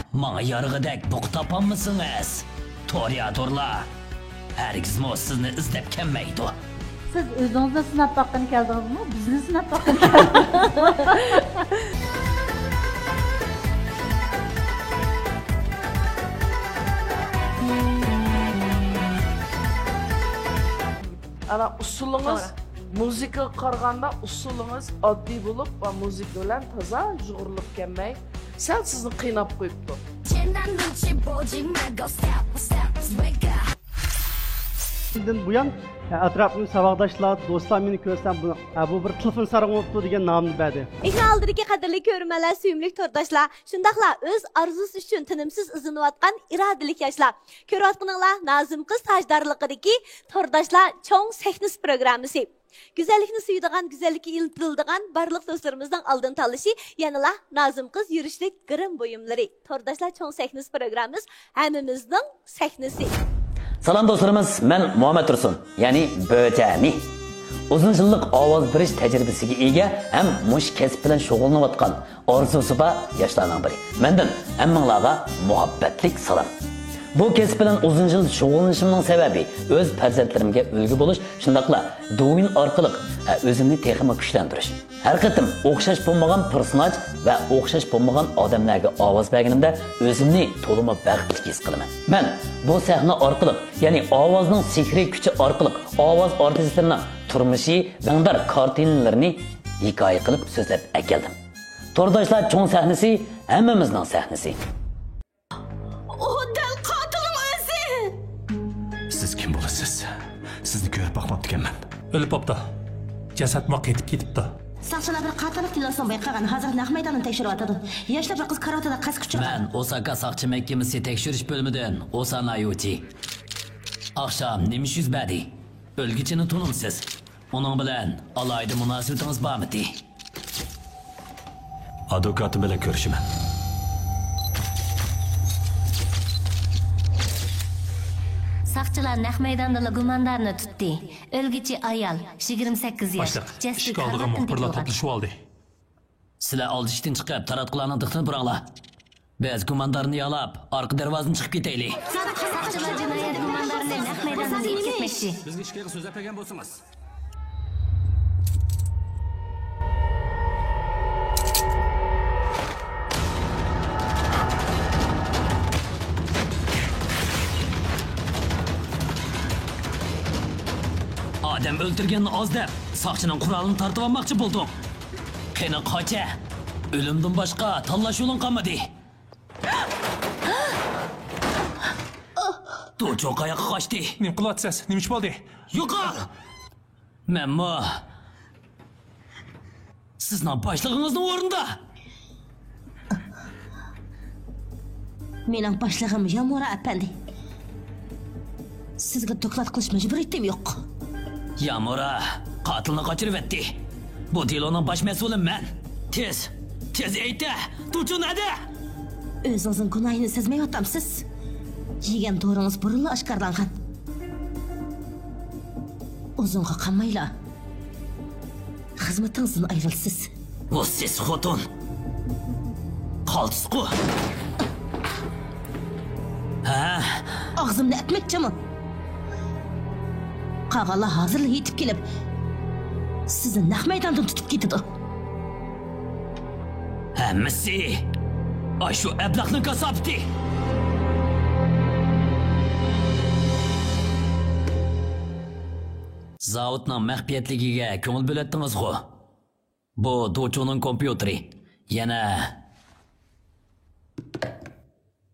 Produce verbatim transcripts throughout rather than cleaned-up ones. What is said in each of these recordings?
ماڭا يارىغىدەك بۇقا تاپالمىسىڭىز، توريادورلار ھەرگىزمۇ سىزنى ئىزدەپ كەلمەيدۇ. سىز ئۆزىڭىزنى سىناپ باققىلى كەلدىڭىزمۇ؟ بىزنى سىناپ باققىلى كەلدىڭىزمۇ؟ ئانا ئۇسسۇلىڭىز، توغرا، مۇزىكىغا قارىغاندا ئۇسسۇلىڭىز ئاددىي بولۇپ، ۋە مۇزىكا بىلەن تازا يۇغۇرۇلۇپ كەلمەي، سەل سىزنى قىيناپ قويۇپتۇ. ئاندىن بۇيان، ئە، ئەتراپىمدا ساۋاقداشلار، دوستلار مېنى كۆرسە، بۇ، ئە، بۇ بىر تېلېفون سارغىن بوپتۇ دېگەن نامنى بەردى. ئېكران ئالدىدىكى قەدىرلىك كۆرۈرمەنلەر، سۆيۈملۈك تورداشلار، شۇنداقلا ئۆز ئارزۇسى ئۈچۈن تىنىمسىز ئىزدىنىۋاتقان ئىرادىلىك ياشلار. كۆرۈۋاتقىنىڭلار نازىم قىز تاجدارلىقىدىكى تورداشلار چوڭ سەھنىسى پروگراممىسى. گۈزەللىكنى سۆيىدىغان، گۈزەللىككە ئىلتىلىدىغان بارلىق دوستلىرىمىزنىڭ ئالدىنى تاللىشى، يەنىلا نازىم قىز يۈرۈشلۈك گىرىم بۇيۇملىرى. تورداشلار چوڭ سەھنىسى پروگراممىمىز ھەممىمىزنىڭ سەھنىسى. سالام دوستلىرىمىز، مەن مۇھەممەت تۇرسۇن، يەنى بۆجەنى. ئۇزۇن يىللىق ئاۋاز بېرىش تەجرىبىسىگە ئىگە ھەم مۇشۇ كەسىپ بىلەن شۇغۇللىنىۋاتقان ئارزۇسى بار ياشلارنىڭ بىرى. مەندىن ھەممىڭلارغا مۇھەببەتلىك سالام. بۇ كەسىپ بىلەن ئۇزۇن يىل شۇغۇللىنىشىمنىڭ سەۋەبى، ئۆز پەرزەنتلىرىمگە ئۈلگە بولۇش، شۇنداقلا دوۋيىن ئارقىلىق، ھە، ئۆزۈمنى تېخىمۇ كۈچلەندۈرۈش. ھەر قېتىم ئوخشاش بولمىغان پېرسوناژ ۋە ئوخشاش بولمىغان ئادەملەرگە ئاۋاز بەرگىنىمدە، ئۆزۈمنى تولىمۇ بەختلىك ھېس قىلىمەن. مەن بۇ سەھنە ئارقىلىق، يەنى ئاۋازنىڭ سېھرىي كۈچى ئارقىلىق ئاۋاز ئارتىسلىرىنىڭ تۇرمۇشى، رەڭدار كارتىنىلىرىنى ھېكايە قىلىپ سۆزلەپ ئەكەلدىم. تورداشلار چوڭ سەھنىسى، ھەممىمىزنىڭ سەھنىسى. ئۇ دەل قاتىلنىڭ ئۆزى! سىز كىم بولىسىز؟ سىزنى كۆرۈپ باقماپتىكەنمەن. ئۆلۈپ بوپتۇ. جەسەتمۇ قېتىپ كېتىپتۇ. ساقچىلار بىر قاتىللىق دېلوسىنىڭ بايقالغان ھازىرقى نەق مەيدانىنى تەكشۈرۈۋاتىدۇ. ياشلار بىر قىز كاراتېدا قەستكە ئۇچرىغان. مەن ئوساكا ساقچى مەھكىمىسى تەكشۈرۈش بۆلۈمىدىن ئوسانا يۇچى. ئاخشام نېمە ئىش يۈز بەردى؟ ئۆلگۈچىنى تونۇمسىز؟ ئۇنىڭ بىلەن ئالاھىدە مۇناسىۋىتىڭىز بارمىدى؟ ئادۋوكاتىم بىلەن كۆرۈشىمەن. ساقچىلار نەق مەيداندىلا گۇماندارنى تۇتتى. ئۆلگۈچى ئايال، يىگىرمە سەككىز ياش، باشلىق، جەسىتى ئىشكا ئالىدىغان مۇخبىرلار توپلىشىۋالدى. سىلەر ئالدى ئىشىكتىن چىقىپ، تاراتقۇلارنىڭ دىققىتىنى بۇراڭلار. بىز گۇماندارنى يالاپ، ئارقا دەرۋازىدىن چىقىپ كېتەيلى. ساقچىلار جىنايەت گۇماندارىنى نەق مەيداندىن ئېلىپ كەتمەكچى. بىزگە ئىچكىرىگە سۆزلەپ بەرگەن بولسىڭىز. ئادەم ئۆلتۈرگەننى ئاز دەپ، ساقچىنىڭ قورالىنى تارتىۋالماقچى بولدۇڭ. قېنى قاچە! ئۆلۈمدىن باشقا تاللاش يولۇڭ قالمىدى. دوچۇ قاياققا قاچتى؟ نېمە قىلىۋاتىسىز؟ نېمە ئىش بولدى؟ يوقال! مەنمۇ سىزنىڭ باشلىقىڭىزنىڭ ئورنىدا. مېنىڭ باشلىقىم يامۇرا ئەپەندى. سىزگە دوكلات قىلىش مەجبۇرىيىتىم يوق. يامۇرا قاتىلنى قاچۇرۇۋەتتى. بۇ دېلونىڭ باش مەسئۇلى مەن. تېز، تېز ئېيتە، دوچۇ نەدە؟ ئۆزىڭىزنىڭ گۇناھىنى سەزمەيۋاتامسىز؟ يېگەن دورىڭىز بۇرۇنلا ئاشكارىلانغان. ئۇزۇنغا قالمايلا خىزمىتىڭىزدىن ئايرىلىسىز. بۇ سېسىق خوتۇن. قالتىسقۇ. ھە؟ ئاغزىمنى ئەتمەكچىمۇ؟ قالغانلار ھازىرلا يېتىپ كېلىپ، سىزنى نەق مەيداندىن تۇتۇپ كېتىدۇ. ھەممىسى ئاشۇ ئەبلەخنىڭ كاساپىتى. زاۋۇتنىڭ مەخپىيەتلىكىگە كۆڭۈل بۆلەتتىڭىزغۇ؟ بۇ دوچۇنىڭ كومپيۇتېرى. يەنە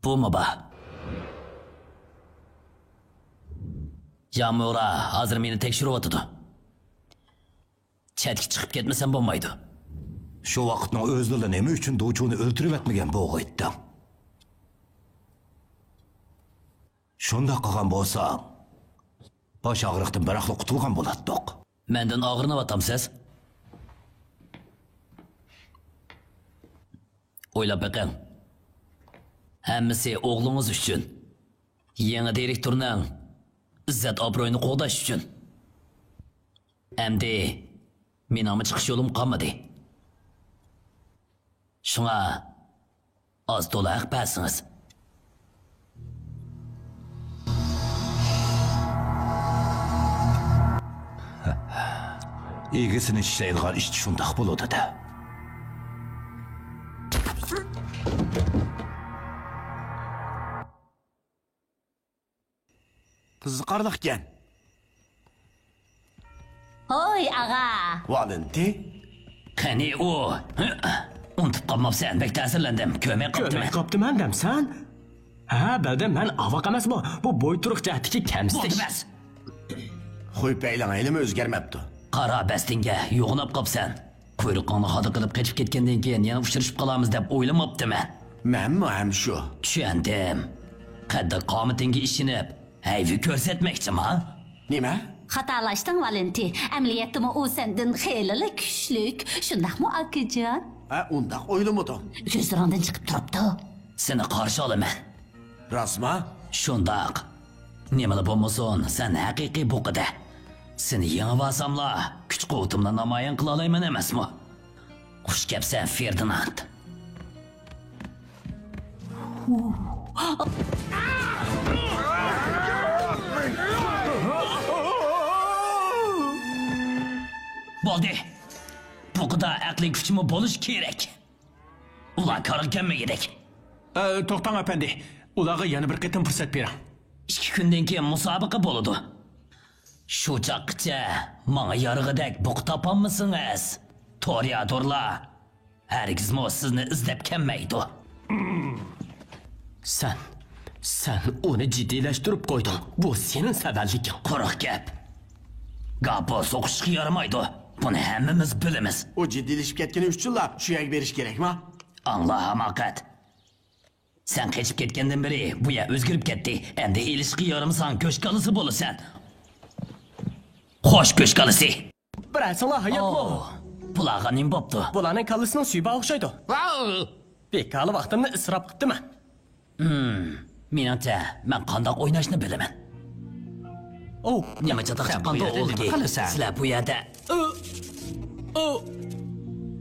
بۇمۇ بار. يامۇرا ھازىر مېنى تەكشۈرۈۋاتىدۇ. چەتكە چىقىپ كەتمىسەم بولمايدۇ. شۇ ۋاقىتنىڭ ئۆزىدىلا نېمە ئۈچۈن دوچۇنى ئۆلتۈرۈۋەتمىگەن بولغىيتتىڭ؟ شۇنداق قىلغان بولساڭ، باش ئاغرىقتىن بىراقلا قۇتۇلغان بولاتتۇق. مەندىن ئاغرىنىۋاتامسىز؟ ئويلاپ بېقىڭ. ھەممىسى ئوغلىڭىز ئۈچۈن. يېڭى دىرېكتورنىڭ ئىززەت-ئابرۇيىنى قوغداش ئۈچۈن. ئەمدى مېنىڭمۇ چىقىش يولۇم قالمىدى. شۇڭا ئاز تولا ھەق بەرسىڭىز. ئىگىسىنى چىشلەيدىغان ئىت شۇنداق بولىدۇ-دە. قىزىقارلىقكەن. ھوي، ئاغا! ۋالېنتى؟ قېنى ئۇ؟ ئۇنتۇپ قالماپسەن، بەك تەسىرلەندىم. كۆرمەي قاپتىمەن. كۆرمەي قاپتىمەن دەمسەن؟ ھە، بەلدىم، مەن ئاۋاق ئەمەسمۇ؟ بۇ بوي تۇرۇق جەھەتتىكى كەمسىتىش. بولدى، بەس! خۇي پەيلىڭ ھېلىمۇ ئۆزگەرمەپتۇ. قارا بەستىڭگە يوغىناپ قاپسەن. قۇيرۇقۇڭنى خادا قىلىپ قېچىپ كەتكەندىن كېيىن يەنە ئۇچرىشىپ قالارمىز دەپ ئويلىماپتىمەن. مەنمۇ ھەم شۇ. چۈشەندىم. قەددى قامىتىڭگە ئىشىنىپ، ھەيۋە كۆرسەتمەكچىما؟ نېمە؟ خاتالاشتىڭ، ۋالېنتى. ئەمەلىيەتتىمۇ ئۇ سەندىن خېلىلا كۈچلۈك. شۇنداقمۇ، ئاكىجان؟ ھە، ئۇنداق ئويلىمىدىم. كۆزلىرىڭدىن چىقىپ تۇرۇپتۇ. سېنى قارشى ئالىمەن. راستما؟ شۇنداق. نېمىلا بولمىسۇن، سەن ھەقىقىي بۇقىدە. سېنى يېڭىۋالساملا، كۈچ-قۇۋۋىتىمنى نامايان قىلالايمەن ئەمەسمۇ؟ خۇش كەپسەن، فېردىناند. بولدى. بۇقىدا ئەقلىي كۈچمۇ بولۇش كېرەك. ئۇلار كارغا كەلمىگۈدەك. ئە، توختاڭ، ئەپەندى. ئۇلارغا يەنە بىر قېتىم پۇرسەت بېرىڭ. ئىككى كۈندىن كېيىن مۇسابىقە بولىدۇ. شۇ چاغقىچە ماڭا يارىغىدەك بۇقا تاپالمىسىڭىز، توريادورلار ھەرگىزمۇ سىزنى ئىزدەپ كەلمەيدۇ. سەن، سەن ئۇنى جىددىيلەشتۈرۈپ قويدۇڭ. بۇ سېنىڭ سەۋەنلىكىڭ. قۇرۇق گەپ. گاپو سوقۇشقا يارىمايدۇ. بۇنى ھەممىمىز بىلىمىز. ئۇ جىددىيلىشىپ كەتكىنى ئۈچۈنلا شۇ يەرگە بېرىش كېرەكما؟ ئاڭلا، ھاماقەت. سەن قېچىپ كەتكەندىن بېرى بۇ يەر ئۆزگىرىپ كەتتى. ئەمدى ئېلىشقا يارىمىساڭ، گۆش كالىسى بولىسەن. خوش، گۆش كالىسى. بىرەرسىڭلار ھاياتمۇ؟ ئو، بۇلارغا نېمە بوپتۇ؟ بۇلارنىڭ كاللىسىنىڭ سۈيى بار ئوخشايدۇ. ۋاۋ! بىكارلا ۋاقتىمنى ئىسراپ قىپتىمەن. ھىم، مېنىڭچە، مەن قانداق ئويناشنى بىلىمەن. ئوۋ، نېمە چاتاق سەن بۇ چىققاندۇ، يەردە نېمە ئولگى؟ قىلىسەن؟ سىلەر بۇ يەردە. ئۇ، ئۇ،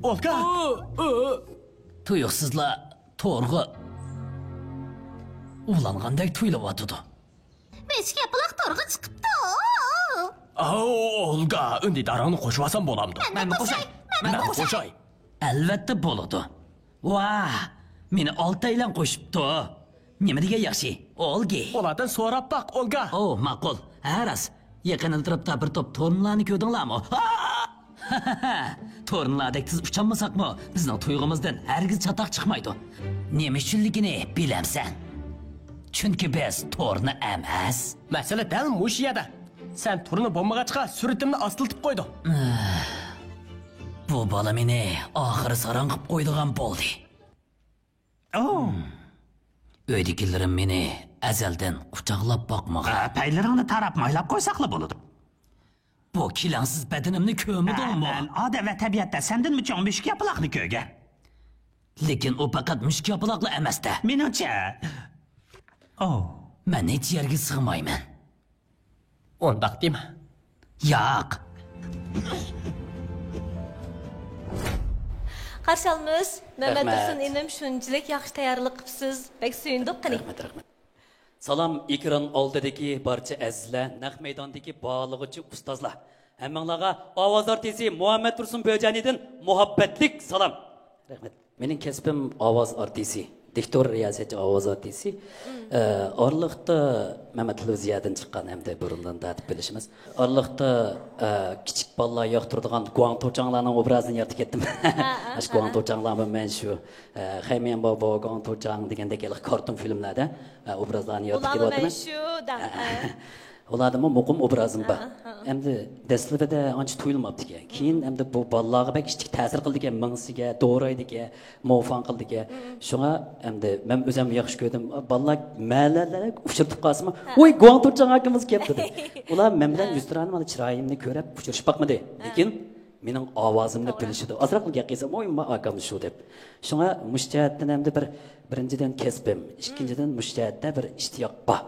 ئولگا! ئۇ، ئۇ. تۇيۇقسىزلا تورغا ئۇلانغاندەك تۇيۇلۇۋاتىدۇ. مۈشۈك ياپىلاق تورغا چىقىپتۇ. ئاۋۇ، ئولگا، ئۈندىدارىڭنى قوشۇۋالسام بولامدۇ؟ مەنمۇ قوشاي. مەنمۇ قوشاي. ئەلۋەتتە بولىدۇ. ۋاھ، مېنى ئالتەيلەن قوشۇپتۇ. نېمە دېگەن ياخشى، ئولگى. ئۇلاردىن سوراپ باق، ئولگا. ئو، ماقۇل. ھە، راست. يېقىن ئەتراپتا بىر توپ تورنىلارنى كۆردۈڭلارمۇ؟ تورنىلاردەك تېز ئۇچالمىساقمۇ، بىزنىڭ تۇيغۇمىزدىن ھەرگىز چاتاق چىقمايدۇ. نېمە ئۈچۈنلۈكىنى بىلەمسەن؟ چۈنكى بىز تورنا ئەمەس. مەسىلە دەل مۇشۇ يەردە. سەن تورنا بولمىغاچقا، سۈرئىتىمنى ئاستىلىتىپ قويدۇڭ. بۇ بالا مېنى ئاخىرى ساراڭ قىلىپ قويىدىغان بولدى. ئۆيدىكىلىرىم مېنى ئەزەلدىن قۇچاقلاپ باقمىغان. ئە، پەيلىرىڭنى تاراپ مايلاپ قويساقلا بولىدۇ. بۇ كېلەڭسىز بەدىنىمنى كۆرمىدىڭمۇ؟ ئە، مەن ئادەت ۋە تەبىئەتتە سەندىنمۇ چوڭ مۈشۈك ياپىلاقنى كۆرگەن. لېكىن ئۇ پەقەت مۈشۈك ياپىلاقلا ئەمەس-دە. مېنىڭچە. ئو. مەن ھېچ يەرگە سىغمايمەن. ئۇنداق دېمە. ياق. قارشى ئالىمىز، مەمەت رەھمەت. تۇرسۇن ئىنىم، شۇنچىلىك ياخشى تەييارلىق قىپسىز. بەك سۆيۈندۇق، قېنى. رەھمەت، رەھمەت. سالام، ئېكران ئالدىدىكى بارچە ئەزىزلەر، نەق مەيداندىكى بارلىغۇچى ئۇستازلار. ھەممىڭلارغا ئاۋاز ئارتىسى مۇھەممەت تۇرسۇن بۆجەنىدىن مۇھەببەتلىك سالام. رەھمەت. مېنىڭ كەسپىم ئاۋاز ئارتىسى، دىكتور رىياسەتچى ئاۋاز ئارتىسى. ئە، ئارىلىقتا مەمەت تېلېۋىزىيەدىن چىققان ھەمدە بۇرۇندىن تارتىپ بىلىشىمىز. ئارىلىقتا، ئە، كىچىك بالىلار ياقتۇرىدىغان گۇاڭتۇچاڭلارنىڭ ئوبرازىنى يارىتىپ كەتتىم. ھە، ھە، ئاشۇ ھە. گۇاڭتۇچاڭلارمۇ مەن شۇ، ئە، خەيميەن بابا گۇاڭتۇچاڭ دېگەندەك ھېلىقى كارتون فىلىملەردە، ئە، ئوبرازلارنى يارىتىپ ئۇلارمۇ مەن كېلىۋاتىمەن. شۇ دەڭ، ھە. ئۇلاردىمۇ مۇقىم ئوبرازىم بار. ھە، ھە. ئەمدى دەسلىپىدە ئانچە تۇيۇلماپتىكەن. كېيىن ئەمدى بۇ بالىلارغا بەك ئىچتىكى تەسىر قىلىدىكەن، مېڭىسىگە، دورايدىكەن، موفاڭ قىلىدىكەن. شۇڭا ئەمدى مەن ئۆزۈم ياخشى كۆردۈم. بالىلار مەھەللىلەردە ئۇچرىتىپ قالسىمۇ، ھە. ۋوي، گۇاڭتۇرجاڭ ئاكىمىز كەپتۇ دەپ. ئۇلار مەن بىلەن ھە. يۈزتۇرانە مانا چىرايىمنى كۆرۈپ ئۇچرىشىپ باقمىدى. ھە. لېكىن مېنىڭ ئاۋازىمنى توغرا. بىلىشىدۇ. ئازراقلا گەپ قىلسام، ۋوي، ما ئاكام شۇ دەپ. شۇڭا مۇشۇ جەھەتتىن ئەمدى بىر، بىرىنچىدىن كەسپىم، ئىككىنچىدىن مۇشۇ جەھەتتە بىر ئىشتىياق بار.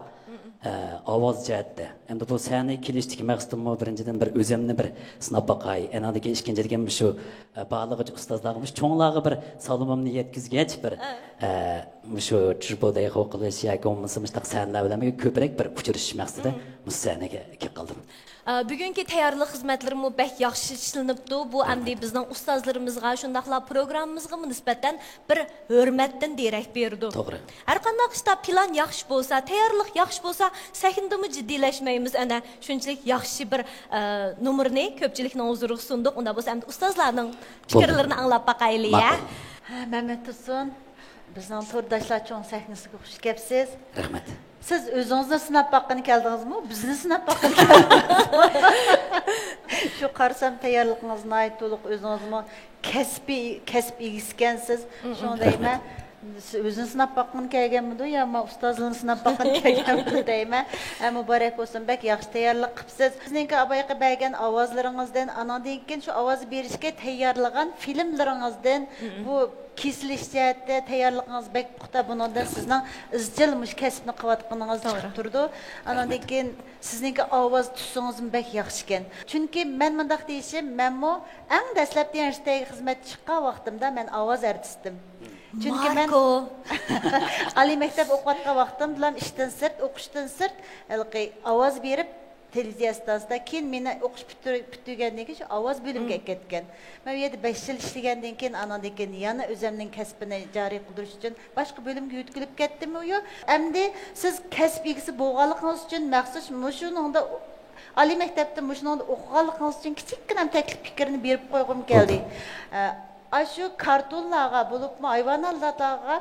ئە، ئاۋاز جەھەتتە. ئەمدى بۇ سەھنىگە كېلىشتىكى مەقسىتىممۇ بىرىنچىدىن بىر ئۆزۈمنى بىر سىناپ باقاي. ئاندىن كېيىن ئىككىنچىدىن مۇشۇ، ئە، بارلىغۇچى ئۇستازلارغا، مۇشۇ چوڭلارغا بىر سالىمىمنى يەتكۈزگەچ بىر، ئە، مۇشۇ جۇبودەي خو قىلىش ياكى بولمىسا مۇشۇنداق سەھنىلەر بىلەن كۆپرەك بىر ئۇچرىشىش مەقسىتىدە مۇشۇ سەھنىگە كېلىپ قالدىم. ئە، بۈگۈنكى تەييارلىق خىزمەتلىرىمۇ بەك ياخشى ئىشلىنىپتۇ. بۇ ئەمدى بىزنىڭ ئۇستازلىرىمىزغا، شۇنداقلا پروگراممىمىزغىمۇ نىسبەتەن بىر ھۆرمەتتىن دېرەك بېرىدۇ. توغرا. ھەر قانداق ئىشتا پىلان ياخشى بولسا، تەييارلىق ياخشى بولسا، سەھنىدىمۇ جىددىيلەشمەيمىز. ئەنە شۇنچىلىك ياخشى بىر، ئە، نومۇرنى كۆپچىلىكنىڭ ھۇزۇرىغا سۇندۇق. ئۇنداق بولسا ئەمدى ئۇستازلارنىڭ پىكىرلىرىنى ئاڭلاپ باقايلى، يا. ماقۇل. ھە، مەمەت تۇرسۇن، بىزنىڭ تورداشلار چوڭ سەھنىسىگە خۇش كەپسىز. رەھمەت. سىز ئۆزىڭىزنى سىناپ باققىلى كەلدىڭىزمۇ، بىزنى سىناپ باققىلى كەلدىڭىزمۇ؟ شۇ قارىسام، تەييارلىقىڭىز ناھايىتى تولۇق، ئۆزىڭىزمۇ كەسپىي، كەسىپ ئىگىسىكەنسىز. شۇڭا دەيمەن، سىز ئۆزىنى سىناپ باققىلى كەلگەنمىدۇ يا ما ئۇستازلىرىنى سىناپ باققىلى كەلگەنمىدۇ دەيمەن. ھە، مۇبارەك بولسۇن، بەك ياخشى تەييارلىق قىپسىز. سىزنىڭكى بايىقى بەرگەن ئاۋازلىرىڭىزدىن، ئاناندىن كېيىن شۇ ئاۋاز بېرىشكە تەييارلىغان فىلىملىرىڭىزدىن بۇ كېسىلىش جەھەتتە تەييارلىقىڭىز بەك پۇختا، بۇنىڭدىن سىزنىڭ ئىزچىل مۇشۇ كەسىپنى قىلىۋاتقىنىڭىز چىقىپ تۇرىدۇ. ئاناندىن كېيىن سىزنىڭكى ئاۋاز تۈسىڭىزمۇ بەك ياخشىكەن. چۈنكى مەن مۇنداق دېيىشىم، مەنمۇ ئەڭ دەسلەپتە يەنە رېتتايغا خىزمەتكە چىققان ۋاقتىمدا مەن ئاۋاز ئارتىستىم. چۈنكى مەن ئالىي مەكتەپ ئوقۇۋاتقان ۋاقتىمدىلا ئىشتىن سىرت، ئوقۇشتىن سىرت ھېلىقى ئاۋاز بېرىپ، تېلېۋىزىيە ئىستانسىسىدا، كېيىن مېنى ئوقۇش پۈتتۈر-، پۈتتۈرگەندىن كېيىن شۇ ئاۋاز بۆلۈمىگە ئەكەتكەن. مەن ئۇ يەردە بەش يىل ئىشلىگەندىن كېيىن، ئاناندىن كېيىن يەنە ئۆزۈمنىڭ كەسپىنى جارى قىلدۇرۇش ئۈچۈن باشقا بۆلۈمگە يۆتكىلىپ كەتتىم. ئۇ ئەمدى سىز كەسىپ ئىگىسى بولغانلىقىڭىز ئۈچۈن مەخسۇس مۇشۇنىڭدا، ئالىي مەكتەپتە مۇشۇنىڭدا ئوقۇغانلىقىڭىز ئۈچۈن كىچىككىنە تەكلىپ پىكىرنى بېرىپ قويغۇم كەلدى. ئە، ئاشۇ كارتونلارغا بولۇپمۇ ھايۋاناتلارغا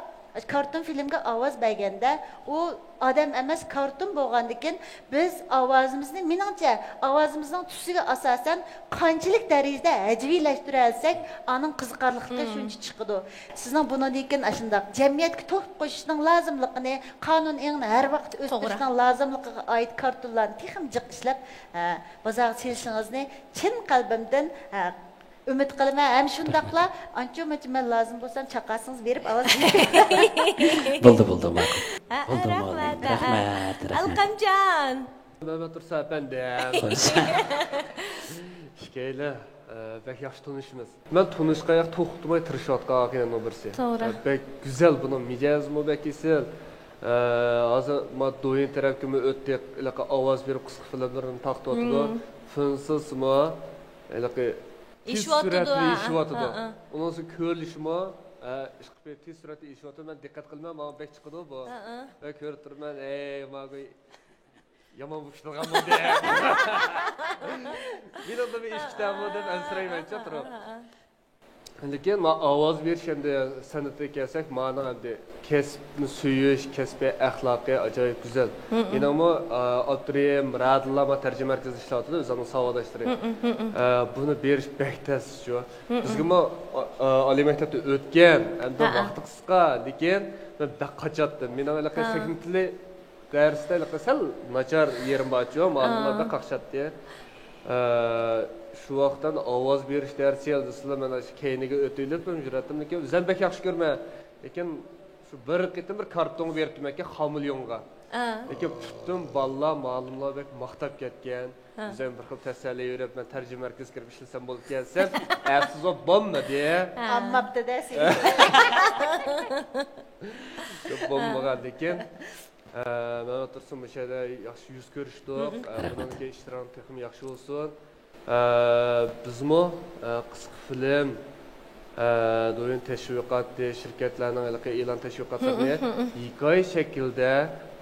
كارتون فىلىمگە ئاۋاز بەرگەندە، ئۇ ئادەم ئەمەس، كارتون بولغاندىكىن، بىز ئاۋازىمىزنى، مېنىڭچە، ئائىلىمىزنىڭ تۈسىگە ئاساسەن قانچىلىك دەرىجىدە ھەجۋىيلەشتۈرەلىسەك، ئانىڭ قىزىقارلىقلىقى شۇنچە چىقىدۇ. سىزنىڭ بۇنىڭدىن كېيىن ئاشۇنداق جەمئىيەتكە تۆھپە قوشۇشنىڭ لازىملىقىنى، قانۇن ئېڭىنى ھەر ۋاقىت ئۆستۈرۈشنىڭ لازىملىقىغا ئائىت كارتونلارنى تېخىمۇ جىق ئىشلەپ، ھە، بازارغا سېلىشىڭىزنى چىن قەلبىمدىن، ھە، ئۈمىد قىلىمەن. ھەم شۇنداقلا ئانچە مۇنچە مەن لازىم بولسام چاقاسىڭىز بېرىپ ئاۋاز بېرىڭ. بولدى، بولدى، ماقۇل. ھە، بولدى، رەھمەت، ماقۇل. ھە، ھە. رەھمەت، رەھمەت. ئەلقەمجان. مەمەت تۇرسۇن ئەپەندىم. خوش. ئىككىيلەن، ئە، بەك ياخشى تونۇشىمىز. مەن تونۇشقان ياق توختىماي تىرىشىۋاتقان ئاكىنىڭ بىرسى. توغرا. ئە، بەك گۈزەل، بۇنىڭ مىجەزىمۇ بەك ئېسىل. ئە، ھازىر ما دويىن تەرەپكىمۇ ئۆتتى، ھېلىقى ئاۋاز بېرىپ قىسقا فىلىملىرىنى تارقىتىۋاتىدۇ. فىلمسىزمۇ ھېلىقى تېز سۈرئەتتە ئېشىۋاتىدۇ. ئۇنىڭ ئۈستىگە كۆرۈلۈشىمۇ، ئە، ئىشقىلىپ تېز سۈرئەتتە ئېشىۋاتىدۇ. مەن دىققەت قىلىمەن، ماڭا بەك چىقىدۇ بۇ. ۋە كۆرۈپ تۇرىمەن، ئەي، ماگۇي يامان بوشلىغان بولدى. مېنىڭدىمۇ ئېشىپ كېتەمۇ دەپ ئەنسىرەيمەنچۇ تۇرۇپ. لېكىن ما ئاۋاز بېرىش ئەمدى سەنئىتىگە كەلسەك، مانىڭ ئەمدى كەسىپنى سۆيۈش، كەسپىي ئەخلاقى ئاجايىپ گۈزەل. مېنىڭمۇ، ئا، ئاپتورىم رادىللا ما تەرجىمە مەركىزىدە ئىشلەۋاتىدۇ، ئۆزۈمنىڭ ساۋاقداشلىرى. ئە، بۇنى بېرىش بەك تەسچۇ. بىزگىمۇ، ئا، ئا، ئالىي مەكتەپتە ئۆتكەن، ئەمدى ۋاقتى قىسقا، لېكىن مەن بەك قاچاتتىم. مېنىڭ ھېلىقى سەھنە تىلى دەرستە ھېلىقى سەل ناچار يېرىم بارچۇ، مۇئەللىملەر بەك قاقشاتتى. ئە، شۇ ۋاقىتتا ئاۋاز بېرىش دەرسى دېسىلا، مەن ئاشۇ كەينىگە ئۆتۈۋېلىپ يۈرەتتىم، لېكىن ئۆزۈم بەك ياخشى كۆرىمەن. لېكىن شۇ بىر قېتىم بىر كارتونغا بېرىپتىمەنكەن، خامېليونغا. لېكىن پۈتۈن بالىلار، مۇئەللىملەر بەك ماختاپ كەتكەن. ئۆزۈم بىر خىل تەسەللى بېرىپ، مەن تەرجىمە مەركىزىگە كىرىپ ئىشلىسەم بولىدىكەن دېسەم، ئەپسۇس بولۇپ بولمىدى. ئالماپتۇ-دە سېنى. بولمىغاندىكىن، ئە، مەمەت تۇرسۇن مۇشۇ يەردە ياخشى يۈز كۆرۈشتۇق. ئە، رەھمەت. بۇنىڭدىكى ئىشلىرىڭ تېخىمۇ ياخشى بولسۇن. ئە، بىزمۇ، ئە، قىسقا فىلىم، ئە، دويىن تەشۋىقاتى، شىركەتلەرنىڭ ھېلىقى ئېلان تەشۋىقاتلىرىنى ھېكايە شەكلىدە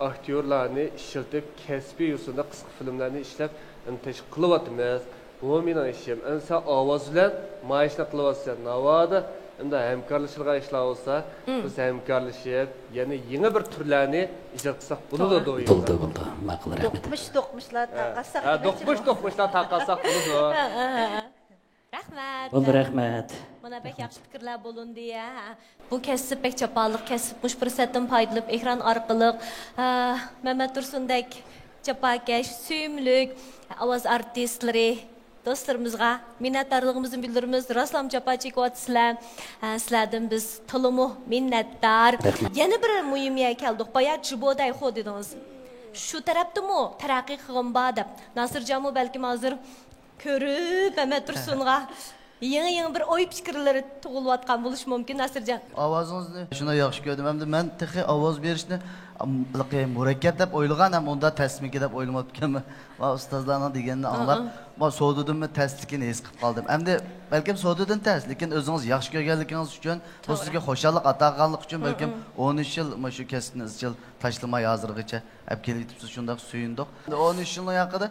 ئاكتيورلارنى ئىشلىتىپ، كەسپىي يوسۇندا قىسقا فىلىملەرنى ئىشلەپ، ئەمدى تەشۋىق قىلىۋاتىمىز. بۇمۇ مېنىڭ ئىشىم. ئەمدى سەن ئاۋاز بىلەن ما ئىشنى قىلىۋاتىسەن. ناۋادا ئەمدى ھەمكارلىشىدىغان ئىشلار بولسا، بىز ھەمكارلىشىپ، يەنە يېڭى بىر تۈرلەرنى ئىجاد قىلساق بولىدۇ، توغرا. بولدى، بولدى. ماقۇل، رەھمەت. دوقمۇش، دوقمۇشلار تارقاتساق ھە، دېمەكچى دوقمۇش، بولدۇم. دوقمۇشلار تارقاتساق بولىدۇ. رەھمەت. بولدى، رەھمەت. مانا بەك ياخشى پىكىرلەر بولۇندى، ھە. بۇ كەسىپ بەك جاپالىق كەسىپ. مۇشۇ پۇرسەتتىن پايدىلىنىپ، ئېكران ئارقىلىق، ھە، مەمەت تۇرسۇندەك جاپاكەش، سۆيۈملۈك ئاۋاز ئارتىسلىرى دوستلىرىمىزغا مىننەتدارلىقىمىزنى بىلدۈرىمىز. راستلا جاپا چېكىۋاتىسىلەر. ھە، سىلەردىن بىز تولىمۇ مىننەتدار. رەھمەت. يەنە بىر مۇھىم يەرگە كەلدۇق. بايا جۇبودايخو دېدىڭىز. شۇ تەرەپتىمۇ تەرەققىي قىلغىنى بار دەپ. ناسىرجانمۇ بەلكىم ھازىر كۆرۈپ، مەمەت تۇرسۇنغا يېڭى-يېڭى بىر ئوي پىكىرلىرى تۇغۇلۇۋاتقان بولۇشى مۇمكىن، ناسىرجان. ئاۋازىڭىزنى شۇنداق ياخشى كۆردۈم. ئەمدى مەن تېخى ئاۋاز بېرىشنى، ئام، مۇرەككەپ دەپ ئويلىغان ھەم ئۇنداق تەسمىكى دەپ ئويلىماپتىكەنمەن. مانا ئۇستازلارنىڭ دېگىنىنى ئاڭلاپ، مانا سودىدىنمۇ تەسلىكىنى ھېس قىلىپ قالدىم. ئەمدى بەلكىم سودىدىن تەس، لېكىن ئۆزىڭىز ياخشى كۆرگەنلىكىڭىز ئۈچۈن، بۇ سىزگە خۇشاللىق ئاتا قىلغانلىقى ئۈچۈن بەلكىم ئون ئۈچ يىل مۇشۇ كەسىپنى ئىزچىل تاشلىماي ھازىرغىچە ئەپ كېلىۋېتىپسىز، شۇنداق سۆيۈندۇق. ئەمدى ئون ئۈچ يىلنىڭ ھەققىدە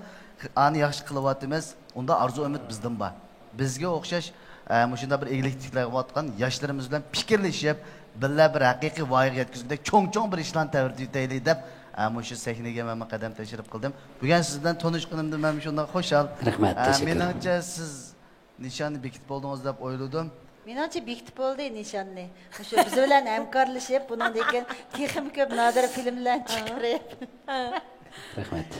ئانى ياخشى قىلىۋاتىمىز، ئۇنداق ئارزۇ ئۈمىد بىزدىن بار. بىزگە ئوخشاش، ئە، مۇشۇنداق بىر ئىگىلىك تىكلەۋاتقان ياشلىرىمىز بىلەن پىكىرلىشىپ، بىللە بىر ھەقىقىي ۋايىغا يەتكۈزگۈدەك چوڭ-چوڭ بىر ئىشلارنى تەۋرىتىۋېتەيلى دەپ، ئە، مۇشۇ سەھنىگە مەنمۇ قەدەم تەشرىپ قىلدىم. بۈگۈن سىز بىلەن تونۇشقىنىمدىن مەن شۇنداق خۇشال. رەھمەت، ئە، تەشەككۈر. مېنىڭچە سىز نىشاننى بېكىتىپ بولدىڭىز دەپ ئويلىدىم. مېنىڭچە بېكىتىپ بولدى نىشاننى. مۇشۇ بىز بىلەن ھەمكارلىشىپ، بۇنىڭدىن كېيىن تېخىمۇ كۆپ نادىر فىلىملەرنى چىقىرىپ. رەھمەت.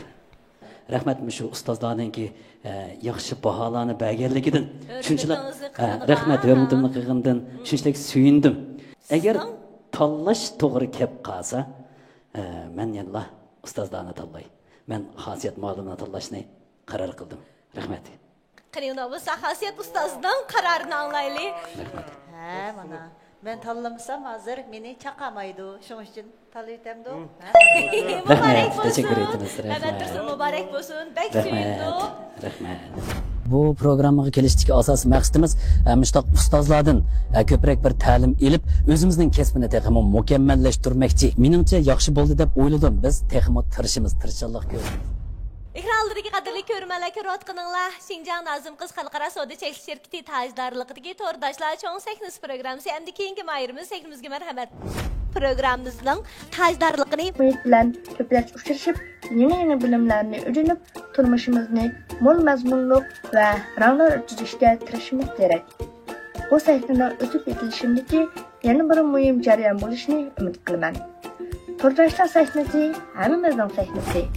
رەھمەت مۇشۇ ئۇستازلارنىڭكى، ئە، ياخشى باھالارنى بەرگەنلىكىدىن. شۇنچىلىق، ھۆرمىتىڭىزنى ئە، قىلغىنىغا. رەھمەت، ھۆرمىتىمنى قىلغىنىدىن شۇنچىلىك سۆيۈندۈم. ئەگەر سىزنىڭ تاللاش توغرا كەپ قالسا، ئە، مەن يەنىلا ئۇستازلارنى تاللاي. مەن خاسىيەت مۇئەللىمنى تاللاشنى قارار قىلدىم. رەھمەت. قېنى، ئۇنداق بولسا، خاسىيەت ئۇستازنىڭ قارارىنى ئاڭلايلى. رەھمەت. ھە، مانا. مەن تاللىمىسام، ھازىر مېنى چاقامايدۇ. شۇنىڭ ئۈچۈن تاللىۋېتەمدۇ. ھە، مانا. رەھمەت، مۇبارەك بولسۇن. تەشەككۈر ئېيتىمىز. رەھمەت. رەھمەت بولسۇن، مۇبارەك بولسۇن. بەك سۆيۈندۇق. رەھمەت. بۇ پروگراممىغا كېلىشتىكى ئاساسىي مەقسىتىمىز، ئە، مۇشۇنداق ئۇستازلاردىن، ئە، كۆپرەك بىر تەلىم ئېلىپ، ئۆزىمىزنىڭ كەسپىنى تېخىمۇ مۇكەممەللەشتۈرمەكچى. مېنىڭچە، ياخشى بولدى دەپ ئويلىدىم. بىز تېخىمۇ تىرىشىمىز، تىرىشچانلىق كۆرسىتىمىز. ئېكران ئالدىدىكى قەدىرلىك كۆرۈرمەنلەر، كۆرۈۋاتقىنىڭلار شىنجاڭ نازىنىن قىز خەلقئارا سودا چەكلىك شىركىتى تاجدارلىقىدىكى تورداشلار چوڭ سەھنىسى پروگراممىسى. ئەمدى كېيىنكى ماھىرىمىز سەھنىمىزگە مەرھەمەت. پروگراممىمىزنىڭ تاجدارلىقىنى مۇھىت بىلەن كۆپرەك ئۇچرىشىپ، يېڭى-يېڭى بىلىملەرنى ئۆگىنىپ، تۇرمۇشىمىزنى مول مەزمۇنلۇق ۋە رەڭدار ئۆتكۈزۈشكە تىرىشىشىمىز كېرەك. بۇ سەھنىنىڭ ئۆسۈپ يېتىلىشىندىكى يەنە بىر مۇھىم جەريان بولۇشىنى ئۈمىد قىلىمەن. تورداشلار سەھنىسى ھەممىمىزنىڭ سەھنىسى.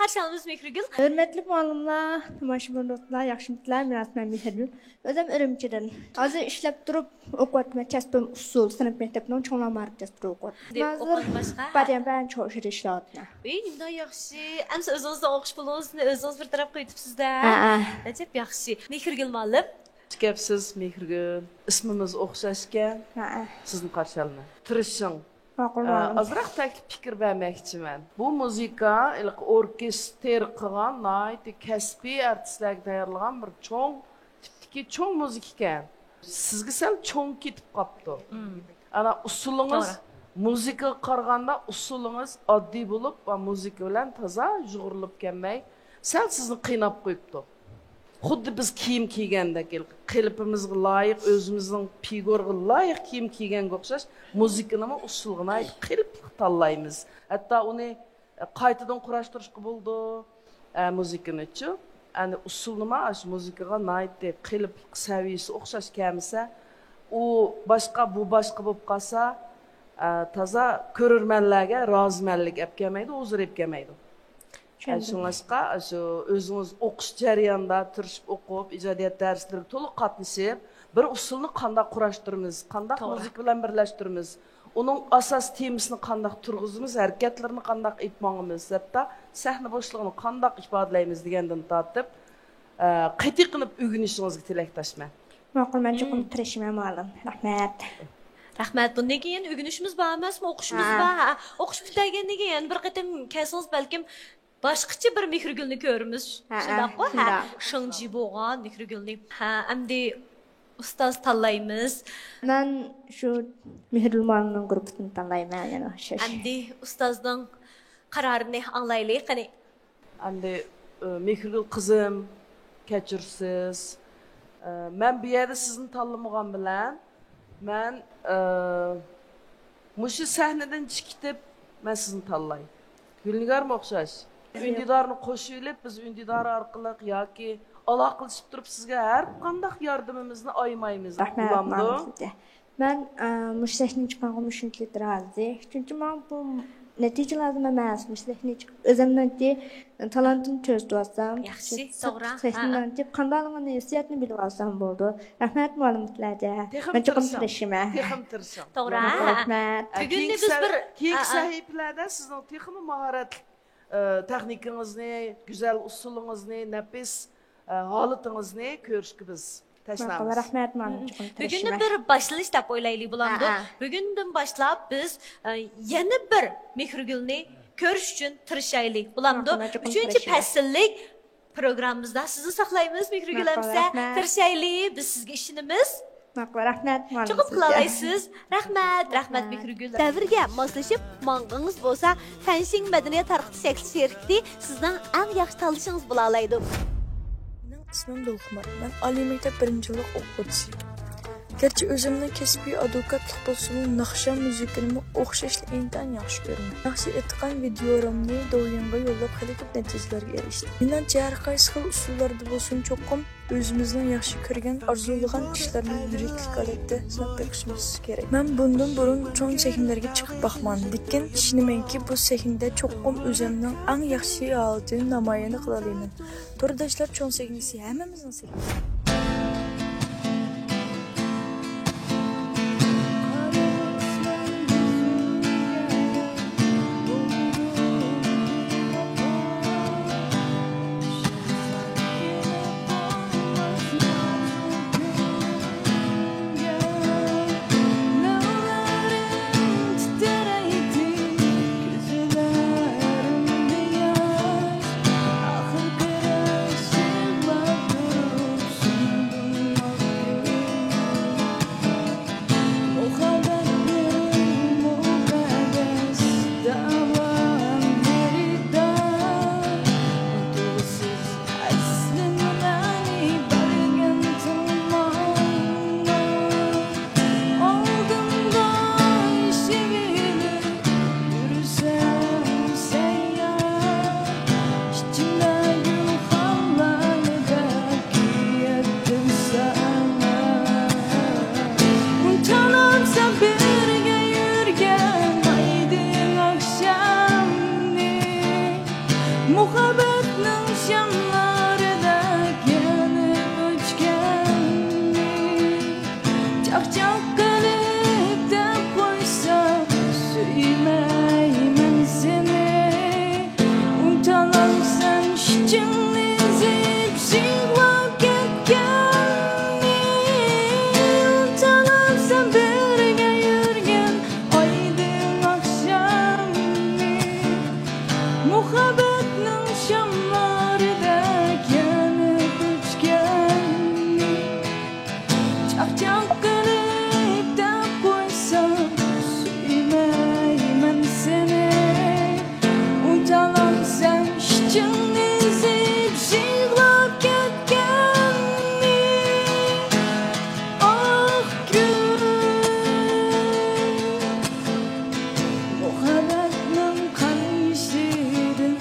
قارشى ئالىمىز مېھرىگۈل. ھۆرمەتلىك مۇئەللىملار، تاماشىبىن دوستلار، ياخشىمۇسىلەر؟ مەن ئاتىمەن مېھرىگۈل. ئۆزۈم ئۈرۈمچىدىن. ھازىر ئىشلەپ تۇرۇپ ئوقۇۋاتىمەن. كەسپىم ئۇسسۇل، سىنىپ مەكتەپنىڭ چوڭلار مائارىپ دەستۇرىدا ئوقۇۋاتىمەن. ھازىر باريان بەن چوشىدا ئىشلەۋاتىمەن. ئى، نېمانداق ياخشى. ئەمسە ئۆزىڭىزنىڭ ئوقۇش پۇلىڭىزنى ئۆزىڭىز بىر تەرەپ قىلىۋېتىپسىز-دە. ھە، ھە. ئەجەب ياخشى. مېھرىگۈل مۇئەللىم. كەپسىز مېھرىگۈل. ئىسمىمىز ئوخشاشكەن. ھە، ھە. سىزنى قارشى ئالىمەن. تىرىشىڭ. ماقۇل، ئە، ماقۇل. ئازراق تەكلىپ پىكىر بەرمەكچىمەن. بۇ مۇزىكا ھېلىقى ئوركېستىر قىلغان، ناھايىتى كەسپىي ئارتىسلارغا تەييارلىغان بىر چوڭ تىپتىكى چوڭ مۇزىكا ئىكەن. سىزگە سەل چوڭ كېتىپ قاپتۇ. مم. ئانا ئۇسسۇلىڭىز، توغرا، مۇزىكىغا قارىغاندا ئۇسسۇلىڭىز ئاددىي بولۇپ، ۋە مۇزىكا بىلەن تازا يۇغۇرۇلۇپ كەلمەي، سەل سىزنى قىيناپ قويۇپتۇ. خۇددى بىز كىيىم كىيگەندەك، قېلىپىمىزغا لايىق، ئۆزىمىزنىڭ پىگورىغا لايىق كىيىم كىيگەنگە ئوخشاش، مۇزىكىنىمۇ ئۇسسۇلىغا ناھايىتى قېلىپلىق تاللايمىز. ھەتتا ئۇنى، ئە، قايتىدىن قۇراشتۇرۇشقا بولىدۇ، ئە، مۇزىكىنىچۇ. ئەنە ئۇسسۇلنىمۇ ئاشۇ مۇزىكىغا ناھايىتى قېلىپلىق سەۋىيىسى ئوخشاش كەلمىسە، ئۇ باشقا، بۇ باشقا بولۇپ قالسا، ئە، تازا كۆرۈرمەنلەرگە رازىمەنلىك ئەپ كەلمەيدۇ، ھۇزۇر ئەپ كەلمەيدۇ. چۈشەندىم. شۇڭلاشقا، شۇ ئۆزىڭىز ئوقۇش جەريانىدا تىرىشىپ ئوقۇپ، ئىجادىيەت دەرسلىرىگە تولۇق قاتنىشىپ، بىر ئۇسسۇلنى قانداق قۇراشتۇرىمىز، قانداق، توغرا، مۇزىكا بىلەن بىرلەشتۈرىمىز، ئۇنىڭ ئاساس تېمىسىنى قانداق تۇرغۇزىمىز، ھەرىكەتلىرىنى قانداق ئېلىپ ماڭىمىز، ھەتتا سەھنە بوشلۇقىنى قانداق ئىپادىلەيمىز دېگەندىن تارتىپ، ئە، قېتىي قىلىپ ئۆگىنىشىڭىزگە تىلەكداشمەن. ماقۇل، مەن چوقۇم، مم، تىرىشىمەن، مۇئەللىم. رەھمەت. رەھمەت. بۇندىن كېيىن ئۆگىنىشىمىز بار ئەمەسمۇ؟ ئوقۇشىمىز، ھە، بار. ھە، ئوقۇش پۈتتۈرگەندىن كېيىن يەنە بىر قېتىم كەلسىڭىز، بەلكىم باشقىچە بىر مېھرىگۈلنى كۆرىمىز. ھە، شۇنداققۇ؟ ھە، ھە. شۇنداق. شېڭجى بولغان مېھرىگۈلنى. ھە، ئەمدى ئۇستاز تاللايمىز. مەن شۇ مېھرىگۈل مۇئەللىمنىڭ گۇرۇپپىسىنى تاللايمەن، يەنە ئوخشاش. ئەمدى ئۇستازنىڭ قارارىنى ئاڭلايلى، قېنى. ئەمدى، ئى، مېھرىگۈل قىزىم، كەچۈرسىز. ئى، مەن بۇ يەردە سىزنى تاللىمىغان بىلەن، مەن، ئى، مۇشۇ سەھنىدىن چىقىپ كېتىپ، مەن سىزنى تاللاي. گۈلنىگارمۇ ئوخشاش. ئۈندىدارنى قوشۇۋېلىپ، بىز ئۈندىدار ئارقىلىق ياكى ئالاقىلىشىپ تۇرۇپ سىزگە ھەر قانداق ياردىمىمىزنى ئايىمايمىز. رەھمەت، بولامدۇ؟ ماڭا سىزگە. مەن، ئە، مۇشۇ سەھنىگە چىققانغا مۇشۇنچىلىك رازى. چۈنكى ماڭا بۇ نەتىجە لازىم ئەمەس. مۇشۇ سەھنىگە چىقىپ، ئۆزۈمنىڭكى تالانتىنى كۆرسىتىۋالسام، ياخشى، سىرت-، توغرا. سەھنىنىڭكى قانداقلىقىنى، ھېسسىياتنى بىلىۋالسام بولىدۇ. رەھمەت، مۇئەللىم، سىلەرگە. تېخىمۇ مەن چوقۇم تىرىشىڭ. تىرىشىمەن. تېخىمۇ تىرىشىڭ. توغرا. رەھمەت. بۈگۈندە بىز بىر، كېيىنكى سەھىپىلەردە سىزنىڭ تېخىمۇ ماھارەتلىك، ئە، تېخنىكىڭىزنى، گۈزەل ئۇسسۇلىڭىزنى، نەپىس، ئە، ھالىتىڭىزنى كۆرۈشكە بىز تەشنامىز. ماقۇل، رەھمەت، مانا، چوقۇم تىرىشىمەن. بۈگۈندىن بىر باشلىنىش دەپ ئويلايلى، بولامدۇ؟ ھە، ھە. بۈگۈندىن باشلاپ بىز، ئە، يەنە بىر مېھرىگۈلنى كۆرۈش ئۈچۈن تىرىشايلى، بولامدۇ؟ ماقۇل، مانا، چوقۇم تىرىشىمەن. ئۈچىنچى پەسىللىك پروگراممىمىزدا سىزنى ساقلايمىز، مېھرىگۈل ئەمىسە. ماقۇل، رەھمەت. تىرىشايلى، بىز سىزگە ئىشىنىمىز. ماقۇل، رەھمەت، مۇئەللىم، چوقۇم سىزگە. قىلالايسىز. رەھمەت، رەھمەت، رەھمەت. مېھرىگۈل. دەۋرگە ماسلىشىپ ماڭغىنىڭىز بولسا، فەنشىڭ مەدەنىيەت تارقىتىش چەكلىك شىركىتى سىزنىڭ ئەڭ ياخشى تاللىشىڭىز بولالايدۇ. مېنىڭ ئىسمىم دولقۇمار. مەن ئالىي مەكتەپ بىرىنچى يىللىق ئوقۇغۇچىسى. گەرچە ئۆزۈمنىڭ كەسپى ئادۋوكاتلىق بولسىمۇ، ناخشا مۇزىكىنىمۇ ئوخشاشلا ئىنتايىن ياخشى كۆرىمەن. ناخشا ئېيتقان ۋىدىيورامنى دوۋيىنغا يوللاپ، خېلى كۆپ نەتىجىلەرگە ئېرىشتىم. مېنىڭچە، ھەر قايسى خىل ئۇسۇللاردا بولسۇن، چوقۇم ئۆزىمىزنىڭ ياخشى كۆرگەن، ئارزۇلىغان ئىشلارنى يۈرەكلىك ھالەتتە سىناپ بېقىشىمىز كېرەك. مەن بۇندىن بۇرۇن چوڭ سەھنىلەرگە چىقىپ باقمىغان، لېكىن ئىشىنىمەنكى، بۇ سەھنىدە چوقۇم ئۆزۈمنىڭ ئەڭ ياخشى ھالىتىنى نامايان قىلالايمەن. تورداشلار، چوڭ سەھنىسى ھەممىمىزنىڭ سەھنىسى. مۇھەببەتنىڭ شاملىرىدەك يېنىپ ئۆچكەننى، چاقچاق قىلىپ دەپ قويسام، سۆيمەيمەن سېنى. ئۇنتالامسەن ئىچىڭنى ئېزىپ يىغلاپ كەتكەننى؟ ئۇنتالامسەن بىرگە يۈرگەن ئايدىڭ ئاخشامنى؟ مۇھەببەتنىڭ شاملىرىدەك يېنىپ ئۆچكەننى، چاقچاق قىلىپ دەپ قويسام، سۆيمەيمەن سېنى. ئۇنتالامسەن ئىچىڭنى ئېزىپ يىغلاپ كەتكەننى؟ ئاھ، كۈن مۇھەببەتنىڭ قان يېشىدىن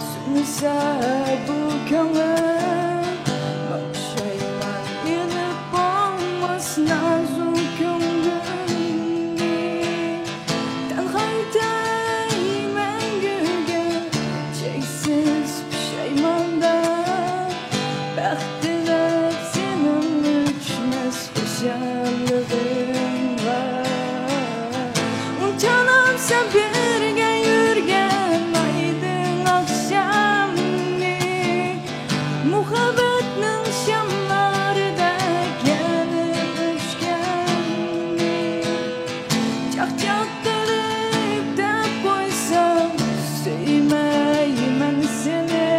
سۈرمىسە بۇ كۆڭۈل، ماڭا پۇشايمان ئېلىپ بولماس نازۇك كۆڭلۈمنى. تەنھا ئۆتەي مەڭگۈگە چەكسىز پۇشايماندا، بەخت تىلەپ سېنىڭ ئۆچمەس خۇشاللىقىڭغا. ئۇنتالامسەن بىرگە يۈرگەن ئايدىڭ ئاخشامنى؟ مۇھەببەتنىڭ شاملىرىدەك يېنىپ ئۆچكەننى، چاقچاق قىلىپ دەپ قويسام، سۆيمەيمەن سېنى.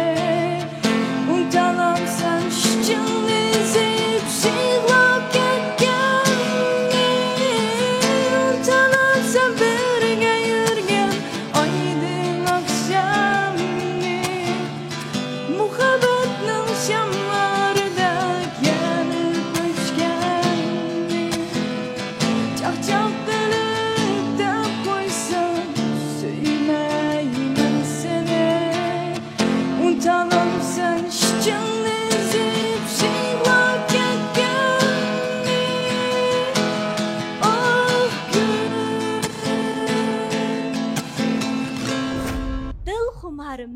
ئۇنتالامسەن ئىچىڭنى ئېزىپ يىغلاپ كەتكەننى؟ ئۇنتالامسەن بىرگە يۈرگەن ئايدىڭ ئاخشامنى؟ مۇھەببەتنىڭ شاملىرىدەك يېنىپ ئۆچكەننى، چاقچاق قىلىپ دەپ قويسام، سۆيمەيمەن سېنى. ئۇنتالامسەن ئىچىڭنى ئېزىپ يىغلاپ كەتكەننى؟ ئاھ، كۈن. دىلخۇمارىم.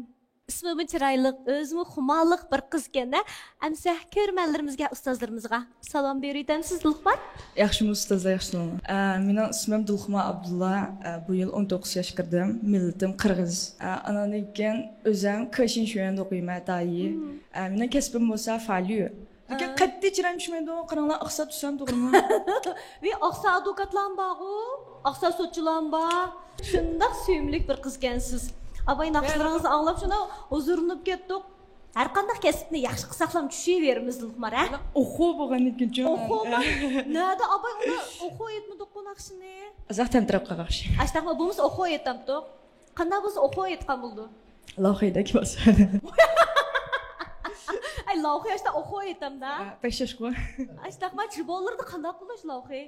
ئىسمىمۇ چىرايلىق، ئۆزىمۇ خۇمارلىق بىر قىز ئىكەن-دە. ئەمسە كۆرۈرمەنلىرىمىزگە، ئۇستازلىرىمىزغا سالام بېرىۋېتەمسىز، دىلخۇمار؟ ياخشىمۇ ئۇستازلار، ياخشىمۇ؟ ئە، مېنىڭ ئىسمىم دىلخۇمار ئابدۇللا. ئە، بۇ يىل ئون توققۇز ياشقا كىردىم. مىللىتىم قىرغىز. ئە، ئاناندىن كېيىن ئۆزۈم كېشىن شۈەندە ئوقۇيمەن، دايى. مم. ئە، مېنىڭ كەسپىم بولسا فاليۇ. لېكىن ئا. قەتئىي چىرايىم چۈشمەيدۇ، قاراڭلار، ئاقسا تۇرسام توغرىمۇ؟ ۋى ئاقسا ئادۋوكاتلارمۇ بارغۇ، ئاقسا سوتچىلارمۇ بار. شۇنداق سۆيۈملۈك بىر قىزكەنسىز. ئاپاي، ناخشىلىرىڭىزنى ئاڭلاپ شۇنداق ھۇزۇرلىنىپ كەتتۇق. ھەر قانداق كەسىپنى ياخشى قىلساقلام چۈشۈۋېرىمىز، دىلخۇمار، ھە؟ ئوخۇ بولغان ئىكەن. ئوخۇمۇ؟ نەدە ئاپاي، ئۇنى ئوخۇ ئېيتمىدۇققۇ ناخشىنى. ئۇزاق تەمتىرەپ قالغان ئوخشايمەن. ئاشتاقمۇ، بولمىسا ئوخۇ ئېيتامتۇق. قانداق بولسا ئوخۇ ئېيتقان بولىدۇ. لاۋخۇيدەك بولسا. ئەي، لاۋخۇي ئاشتا ئوخۇ ئېيتامدا. ئا، بەك شاشقۇ. ئاشتاقما، جىبولىردا قانداق قىلىش لاۋخۇي؟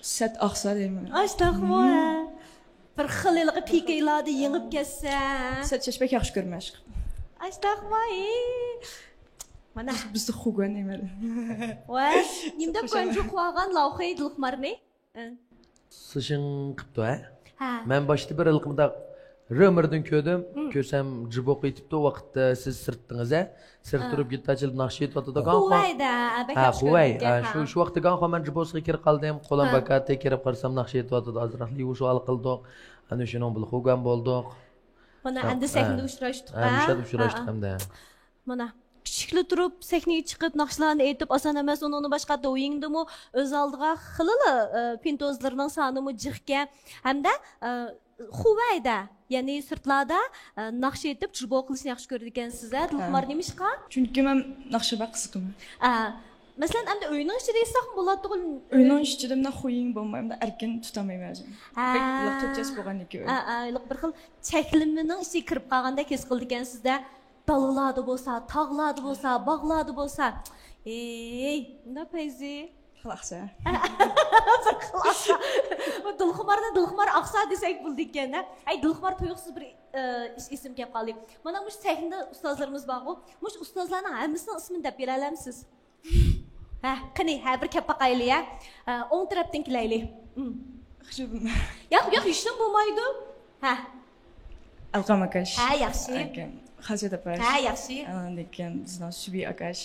سەت ئاقسا دەيمەن. ئاشتاقمۇ، ھە. بىر خىل ھېلىقى پىكەيلاردا يېڭىپ كەتسە. سەت شاش بەك ياخشى كۆرمەن ئاشقىپ. ئاشتاقمۇ، ئى. مانا. بىز، بىزدە خۇگۇەن دەيمەن. ۋە، نېمە دەپ كۆنجۈ قويغان لاۋخۇي دىلخۇمارنى؟ ئە. سىشىڭ قىپتۇ، ھە؟ ھە. مەن باشتا بىر ھېلىقى مۇنداق رېمېردىن كۆردۈم. مم. كۆرسەم، جىبوق ئېيتىپتۇ، ۋاقىتتا سىز سىرتتىڭىز، ھە؟ سىرت ئا. تۇرۇپ گىتار چېلىپ ناخشا ئېيتىۋاتىدىغان خۇ-، خۇۋەيدە، بەك ھە، ياخشى خۇۋەي، كۆرگەن، ھە، ھە. شۇ، شۇ ۋاقىتتا گاڭخۇا مەن جىبوسىغا كىرىپ قالدىم. قولۇم ھە. باكاتى كىرىپ قارىسام، ناخشا ئېيتىۋاتىدۇ، ئازراق لىۋۇشۇ ھال قىلدۇق. ئەنە شۇنىڭ بىلەن خۇگەن بولدۇق. مانا ھە، ئەمدى ھە. سەھنىدە ئۇچراشتۇق، ھە، ھە؟ مۇشۇ يەردە ئۇچراشتۇق ھە، ھە. ئەمدى. مانا، كىچىكلا تۇرۇپ، سەھنىگە چىقىپ، ناخشىلارنى ئېيتىپ، ئاسان ئەمەس. ئۇنىڭدىن باشقا، دويىڭدىمۇ ئۆز ئالدىغا خېلىلا، ئە، پىنتوزلىرىنىڭ سانىمۇ جىقكەن. ھەمدە، ئە، خۇۋەيدە، يەنى سىرتلاردا، ئە، ناخشا ئېيتىپ، جىبو قىلىشنى ياخشى كۆرىدىكەنسىز، ھە؟ دىلخۇمار، ھە. نېمىشقا؟ چۈنكى مەن ناخشا بەك قىزىقىمەن. ئە، مەسىلەن، ئەمدى ئۆينىڭ ئىچىدە ئېيتساقمۇ بولاتتىغۇ. ئۆينىڭ ئىچىدە مۇنداق خۇيىڭ بولماي، مۇنداق ئەركىن تۇتالمايمەن ئۆزۈمنى. ھە. بەك لىق تۆت چەس بولغاندىكىن ئۆي. ھە، ھە، لىق بىر خىل چەكلىمىنىڭ ئىچىگە كىرىپ قالغاندەك ھېس قىلىدىكەنسىز-دە. دالىلاردا بولسا، تاغلاردا بولسا، باغلاردا بولسا. ئېي، مۇنداق پەيزى. خىلاقسە. بىر خىلاقسە. بۇ دىلخۇمارنى دىلخۇمار ئاقسا دېسەك بولىدىكەن-دە. ئەي، دىلخۇمار تۇيۇقسىز بىر، ئە، ئىس-، ئىسىم كەپ قالدى. مانا مۇشۇ سەھنىدە ئۇستازلىرىمىز بارغۇ. مۇشۇ ئۇستازلارنىڭ ھەممىسىنىڭ ئىسمىنى دەپ بېرەلەمسىز؟ ھە، قېنى، ھە، بىر كەپ باقايلى، ھە. ئە، ئوڭ تەرەپتىن كېلەيلى. مم. ياق، ياق، ھېچنېمە بولمايدۇ. ھە. ئەلقەم ئاكاش. ھە، ياخشى. ئاكام. خەجەت ئاپاش. ھە، ياخشى. ئاندىن كېيىن بىزنىڭ سۈبى ئاكاش.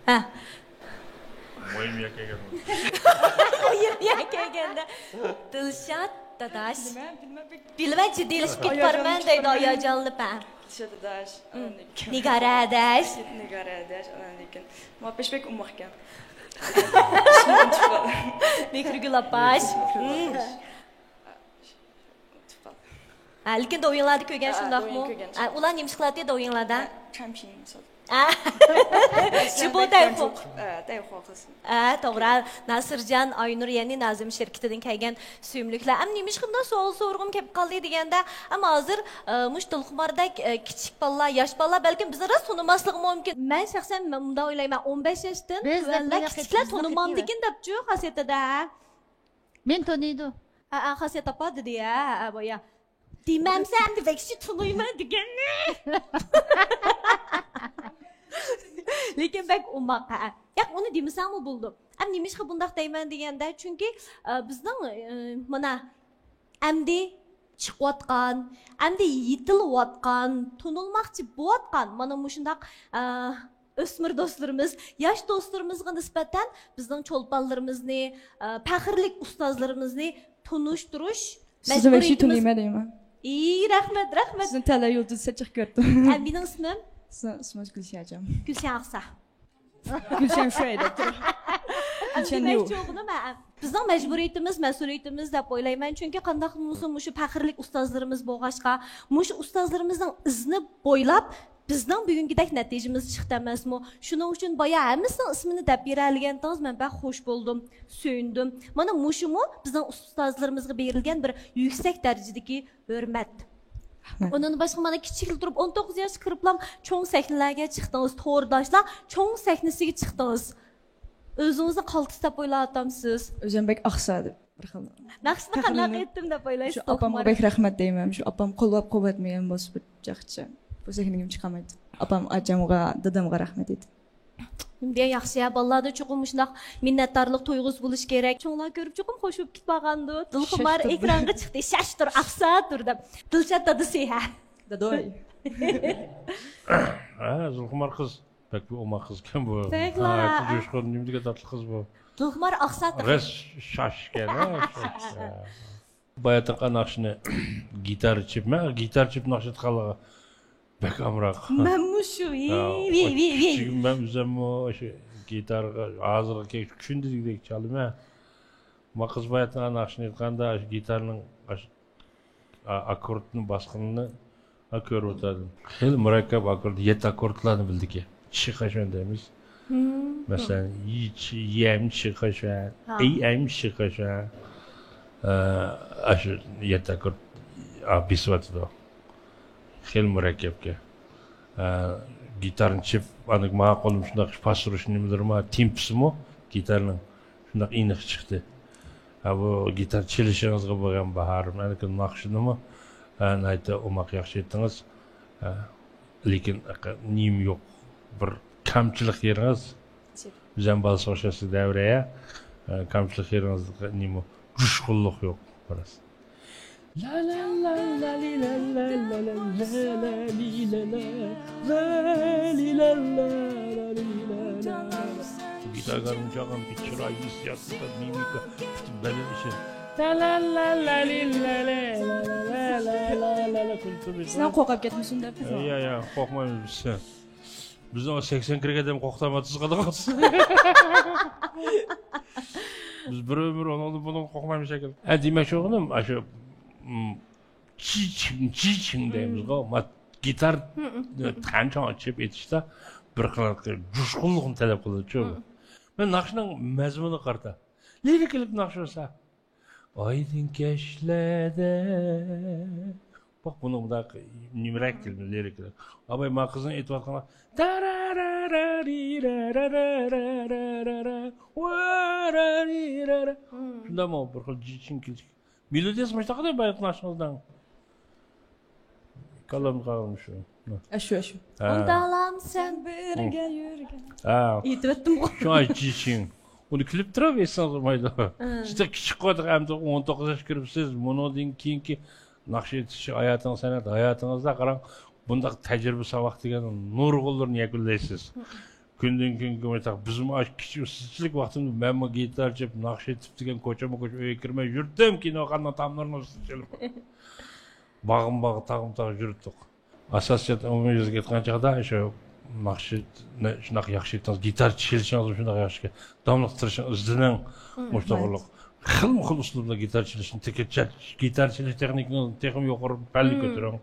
ھە. مۇھىم يەر كەلگەن. مۇھىم يەر كەلگەندە. دىلشات داداش. بىلىمەن، جىددىيلىشىپ كېتىپ بارىمەن دەيدۇ ھاياجانلىنىپ. ھە. دىلشات داداش. نىگارە ئاداش. نىگارە ئاداش. ئاندىن كېيىن مۇھەببەت بەك ئوماقكەن. مېھرىگۈل ئاپاش. ھە، لېكىن دوۋيىنلاردا كۆرگەن، شۇنداقمۇ؟ ئۇلار نېمە ئىش قىلاتتى دوۋيىنلاردا؟ شۇ بۇ تەيخۇ. ھە، توغرا. ناسىرجان، ئاينۇر، يەنى نازىم شىركىتىدىن كەلگەن سۆيۈملۈكلەر. ئەم نېمىشقا مۇنداق سوئال سورىغۇم كېلىپ قالدى دېگەندە، ئەم ھازىر مۇشۇ دىلخۇماردەك كىچىك بالىلار، ياش بالىلار بەلكىم بىزنى راست تونۇماسلىقى مۇمكىن. مەن شەخسەن مۇنداق ئويلايمەن، ئون بەش ياشتىن تۆۋەنلەر كىچىكلەر تونۇمامدىكىن دەپچۇ خاسىيەتىدە. مېنى تونۇيدۇ. ھە، خاسىيەت ئاپا دېدى، ھە، ھە، بايا. دېمەمسە ئەمدى ۋەھشىي تونۇيمەن دېگەننى. لېكىن بەك ئوماق، ھە. ياق، ئۇنى دېمىسەڭمۇ بولىدۇ. ئەم نېمىشقا بۇنداق دەيمەن دېگەندە، چۈنكى، ئە، بىزنىڭ، ئە، مانا، ئەمدى چىقىۋاتقان، ئەمدى يېتىلىۋاتقان، تونۇلماقچى بولۇۋاتقان مانا مۇشۇنداق، ئە، ئۆسمۈر دوستلىرىمىز، ياش دوستلىرىمىزغا نىسبەتەن بىزنىڭ چولپانلىرىمىزنى، ئە، پەخىرلىك ئۇستازلىرىمىزنى تونۇشتۇرۇش مەجبۇرىيىتىمىز. ئى، رەھمەت، رەھمەت. سىزنى تەلەي يۇلتۇز سەت جىق كۆردۈم. ئە، مېنىڭ ئىسمىم؟ سىزنىڭ ئىسمىڭىز گۈلشەجان. گۈلشەن ئاقسا. گۈلشەن شۇ ئەيدەپ تۇرۇڭ. گۈلشەن يۇ. بىزنىڭ مەجبۇرىيىتىمىز، مەسئۇلىيىتىمىز دەپ ئويلايمەن. چۈنكى قانداق بولسۇن، مۇشۇ پەخىرلىك ئۇستازلىرىمىز بولغاچقا، مۇشۇ ئۇستازلىرىمىزنىڭ ئىزىنى بويلاپ، بىزنىڭ بۈگۈنكىدەك نەتىجىمىز چىقتى ئەمەسمۇ؟ شۇنىڭ ئۈچۈن بايا ھەممىسىنىڭ ئىسمىنى دەپ بېرەلىگەنتىڭىز، مەن بەك خوش بولدۇم، سۆيۈندۈم. مانا مۇشۇمۇ بىزنىڭ ئۇستازلىرىمىزغا بېرىلگەن بىر يۈكسەك دەرىجىدىكى ھۆرمەت. ئۇنىڭدىن باشقا مانا كىچىكلا تۇرۇپ، ئون توققۇز ياشقا كىرىپلا چوڭ سەھنىلەرگە چىقتىڭىز، تورداشلار چوڭ سەھنىسىگە چىقتىڭىز. ئۆزىڭىزنى قالتىس دەپ ئويلاۋاتامسىز؟ ئۆزۈم بەك ئاقسا دەپ بىر خىل. ناخشىنى قانداق ئېيتتىم دەپ ئويلايسىز؟ شۇ ئاپامغا بەك رەھمەت دەيمەن. شۇ ئاپام قوللاپ قۇۋۋەتلىمىگەن بولسا بىر جاقچە بۇ سەھنىگە چىقالمايتتىم. ئاپام، ئاچامغا، دادامغا رەھمەت ئېيتىمەن. دېگەن ياخشى ھە، بالىلاردا چوقۇم مۇشۇنداق مىننەتدارلىق تۇيغۇسى بولۇشى كېرەك. چوڭلار كۆرۈپ چوقۇم خوش بولۇپ كېتىپ قالغاندۇ. دىلخۇمار ئېكرانغا چىقتى، شاش تۇر، ئاقسا تۇر دەپ. دىلشات دادىسى ھە. داداي. ھە، دىلخۇمار قىز. بەك بىر ئوماق قىزكەن بۇ. بەكلا. ناھايىتى جۇشقۇن، نېمە دېگەن تاتلىق قىز بۇ. دىلخۇمار ئاقسا تېخى. راست شاش ئىكەن ھە، شاش. باياتىنقى ناخشىنى گىتار چېپ، مەن گىتار چېپ ناخشا ئېيتقانلارغا بەك ئامراق. مەنمۇ شۇ، ۋىي، ۋىي، ۋىي، ۋىي. كىچىكىمدىن ئۆزۈممۇ شۇ گىتارغا ھازىرغا كەلگۈچە كۈندە دېگۈدەك چالىمەن. ما قىز باياتىنقى ناخشىنى ئېيتقاندا شۇ گىتارنىڭ ئاككوردنى باسقىنىنى كۆرۈۋاتاتتىم. خېلى مۇرەككەپ ئاككورد، يەتتە ئاككوردلارنى بىلىدىكەن. چىخېشۈەن دەيمىز. مەسىلەن، يەم چىخېشۈەن، ئەي ئەم چىخېشۈەن. ئاشۇ يەتتە ئاككورد بېسىۋاتىدۇ. خېلى مۇرەككەپكەن. گىتارنى چېپ، ئاندىن ما قولۇم شۇنداق پاستۇرۇش نېمىلىرىمۇ، تېمپىسىمۇ گىتارنىڭ شۇنداق ئېنىق چىقتى. ھە، بۇ گىتار چېلىشىڭىزغا بولغان باھارىم، ئەنە ناخشىنىمۇ، ھە، ناھايىتى ئوماق ياخشى ئېيتتىڭىز. ھە، لېكىن نېمە يوق، بىر كەمچىلىك يېرىڭىز، بىزەم بالىسى ئوخشاشسىز دەۋرەيە، ھە، كەمچىلىك يېرىڭىز نېمە، جۇشقۇنلۇق يوق، بىراز. لا لا لا لا لي لا لا لا لا لا لا لي لا لا لا لي لا لا لا لي لا لا لا. بۇ گىتارغا ئۇنچە ئالغان بىر چىراي، ھېسسىيات، مىمىكا، پۈتۈن بەدەن ئىشى. لا لا لا لا لي لا لا لا لا لا لا لا لا لا. كۈلۈپ تۇرۇپ. سىلەر قورقۇپ كەتمىسۇن دەپ. يا يا، قورقمايمىز بىز. بىزنىڭ سەكسەن كىرگەن ئادەم قورقۇتالمايتىسىز قانداق قىلسىز؟ بىز بىر ئۆمۈر ئۇنىڭدىن بۇنىڭدىن قورقمايمىز شەكىل. ھە، دېمەكچى بولغىنىم، ئاشۇ، م، جىچىڭ، جىچىڭ دەيمىزغۇ، ما، گىتار تەنچاڭ چېپ ئېيتىشتا بىر خىل جۇشقۇنلۇقنى تەلەپ قىلىدۇچۇ. مەن ناخشىنىڭ مەزمۇنىغا قارىتا. لىرىكىلىك ناخشا بولسا، ئايدىڭ كەچلەردە. باق، بۇنىڭ مۇنداق نېمىرەك كېلىدۇ، لىرىكىلار. ئاباي، ما قىزنىڭ ئېيتىۋاتقانلار، تارارارارىرارارارارارا، ۋارارىرارا. شۇنداقمۇ؟ بىر خىل جىچىڭ كېلىشى. مېلودىيەسى مۇشۇنداق ئىدى بايىقى ناخشىڭىزنىڭ. كاللامدا قالغىنى شۇ. ئاشۇ، ئاشۇ. ھە. ئۇنتالام سەن بىرگە يۈرگەن. ھە. ئېيتىۋەتتىمغۇ. شۇڭا جىچىڭ. ئۇنى كۈلۈپ تۇرۇپ ئېيتسىڭىز بولمايدۇ. سىزدەك كىچىك قويدۇق، ئەمدى ئون توققۇز ياشقا كىرىپسىز. بۇنىڭدىن كېيىنكى ناخشا ئېيتىش ھاياتىڭىز سەنئەت ھاياتىڭىزدا قاراڭ، بۇنداق تەجرىبە ساۋاق دېگەن نۇرغۇنلىرىنى يەكۈنلەيسىز. كۈندىن كۈنگە مۇشۇنداق بىزمۇ ئاشۇ كىچىك ئۇستىچىلىك ۋاقتىمدا مەنمۇ گىتار چېلىپ، ناخشا ئېيتىپ دېگەن كوچىمۇ كوچا ئۆيگە كىرمەي يۈردۈم، كىنوخانىنىڭ تاملىرىنى ئۇستىچىلىپ. باغمۇ باغ، تاغمۇ تاغ يۈردۇق. ئاساسىيەت ئومۇميۈزلۈك ئېيتقان چاغدا شۇ ناخشىنى شۇنداق ياخشى ئېيتتىڭىز، گىتار چېلىشىڭىزمۇ شۇنداق ياخشىكەن، داۋاملىق تىرىشىڭ، ئىزدىنىڭ. مۇشۇنداق خىلمۇ خىل ئۇسلۇبدا گىتار چېلىشنى تېخى چە-، گىتار چېلىش تېخنىكىنى تېخىمۇ يۇقىرى پەللىگە كۆتۈرۈڭ.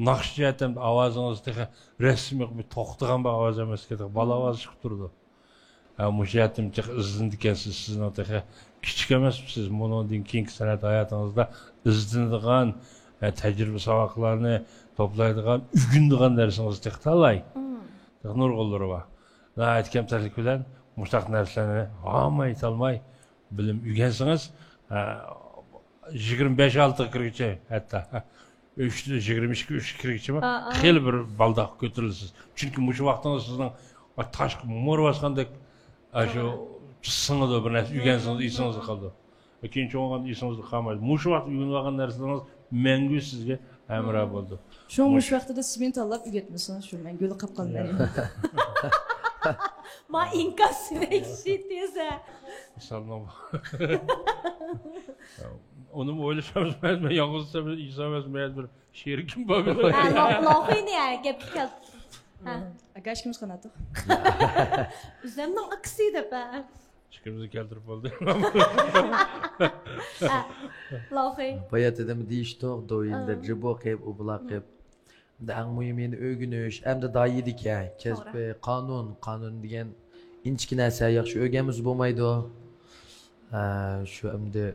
ناخشا جەھەتتە ئاۋازىڭىز تېخى رەسمىي بىر توختىغان بىر ئاۋاز ئەمەسكەن، تېخى بالا ئاۋازى چىقىپ تۇرىدۇ. ھە، مۇشۇ يەردىمۇ تېخى ئىزدىنىدىكەنسىز، سىزنىڭ تېخى كىچىك ئەمەسمۇ سىز، بۇنىڭدىن كېيىنكى سەنئەت ھاياتىڭىزدا ئىزدىنىدىغان، ھە، تەجرىبە ساۋاقلارنى توپلايدىغان، ئۆگىنىدىغان نەرسىڭىز تېخى تالاي. تېخى نۇرغۇنلىرى بار. ناھايىتى كەمتەرلىك بىلەن مۇشۇنداق نەرسىلەرنى ھامان ئېيتالماي، بىلىم ئۆگەنسىڭىز، ھە، يىگىرمە بەش ئالتىغا كىرگۈچە ھەتتا، ئۈچ، يىگىرمە ئىككى، ئۈچكە كىرگۈچىمۇ خېلى بىر بالداققا كۆتۈرۈلىسىز. چۈنكى مۇشۇ ۋاقتىڭىز سىزنىڭ تاشقا مور باسقاندەك، ئاشۇ سىڭىدۇ، بىر نەرسە ئۆگەنسىڭىز، ئېسىڭىزدە قالىدۇ. كېيىن چوڭ بولغاندا ئېسىڭىزدە قالمايدۇ. مۇشۇ ۋاقىت ئۆگىنىۋالغان نەرسىلىرىڭىز مەڭگۈ سىزگە ھەمراھ بولىدۇ. شۇڭا مۇشۇ ۋاقتىدا سىز مېنى تاللاپ ئۆگەتمىسىڭىز، شۇ مەن گۈل قاپقالىمەن. ما ئىنكاس ۋەھشىي تېزە. مىسالنىڭ ئۇنىمۇ ئويلىشىمىز، مەن يالغۇز ئىنسان ئەمەس، مەن بىر شېرىكىم بار. ھە، لو-، لوخۇينى، ھە، گەپكە كەل-، ھە. ئاكا، ئىككىمىز قاناتۇق. ئۆزۈمنىڭ ئاكىسى دەپ، ھە. ئىككىمىزنى كەلتۈرۈپ بولدى. ھە، لوخۇي. بايا دېدىم، دېيىشتۇق، دويىندا جىبو قىپ، ئۇبلا قىپ. ئەڭ مۇھىمى يەنە ئۆگىنىش، ئەمدى دائىرىدىكى كەسپى، قانۇن، قانۇن دېگەن ئىنچىكە نەرسە، ياخشى ئۆگەنمىسە بولمايدۇ. ھە، شۇ ئەمدى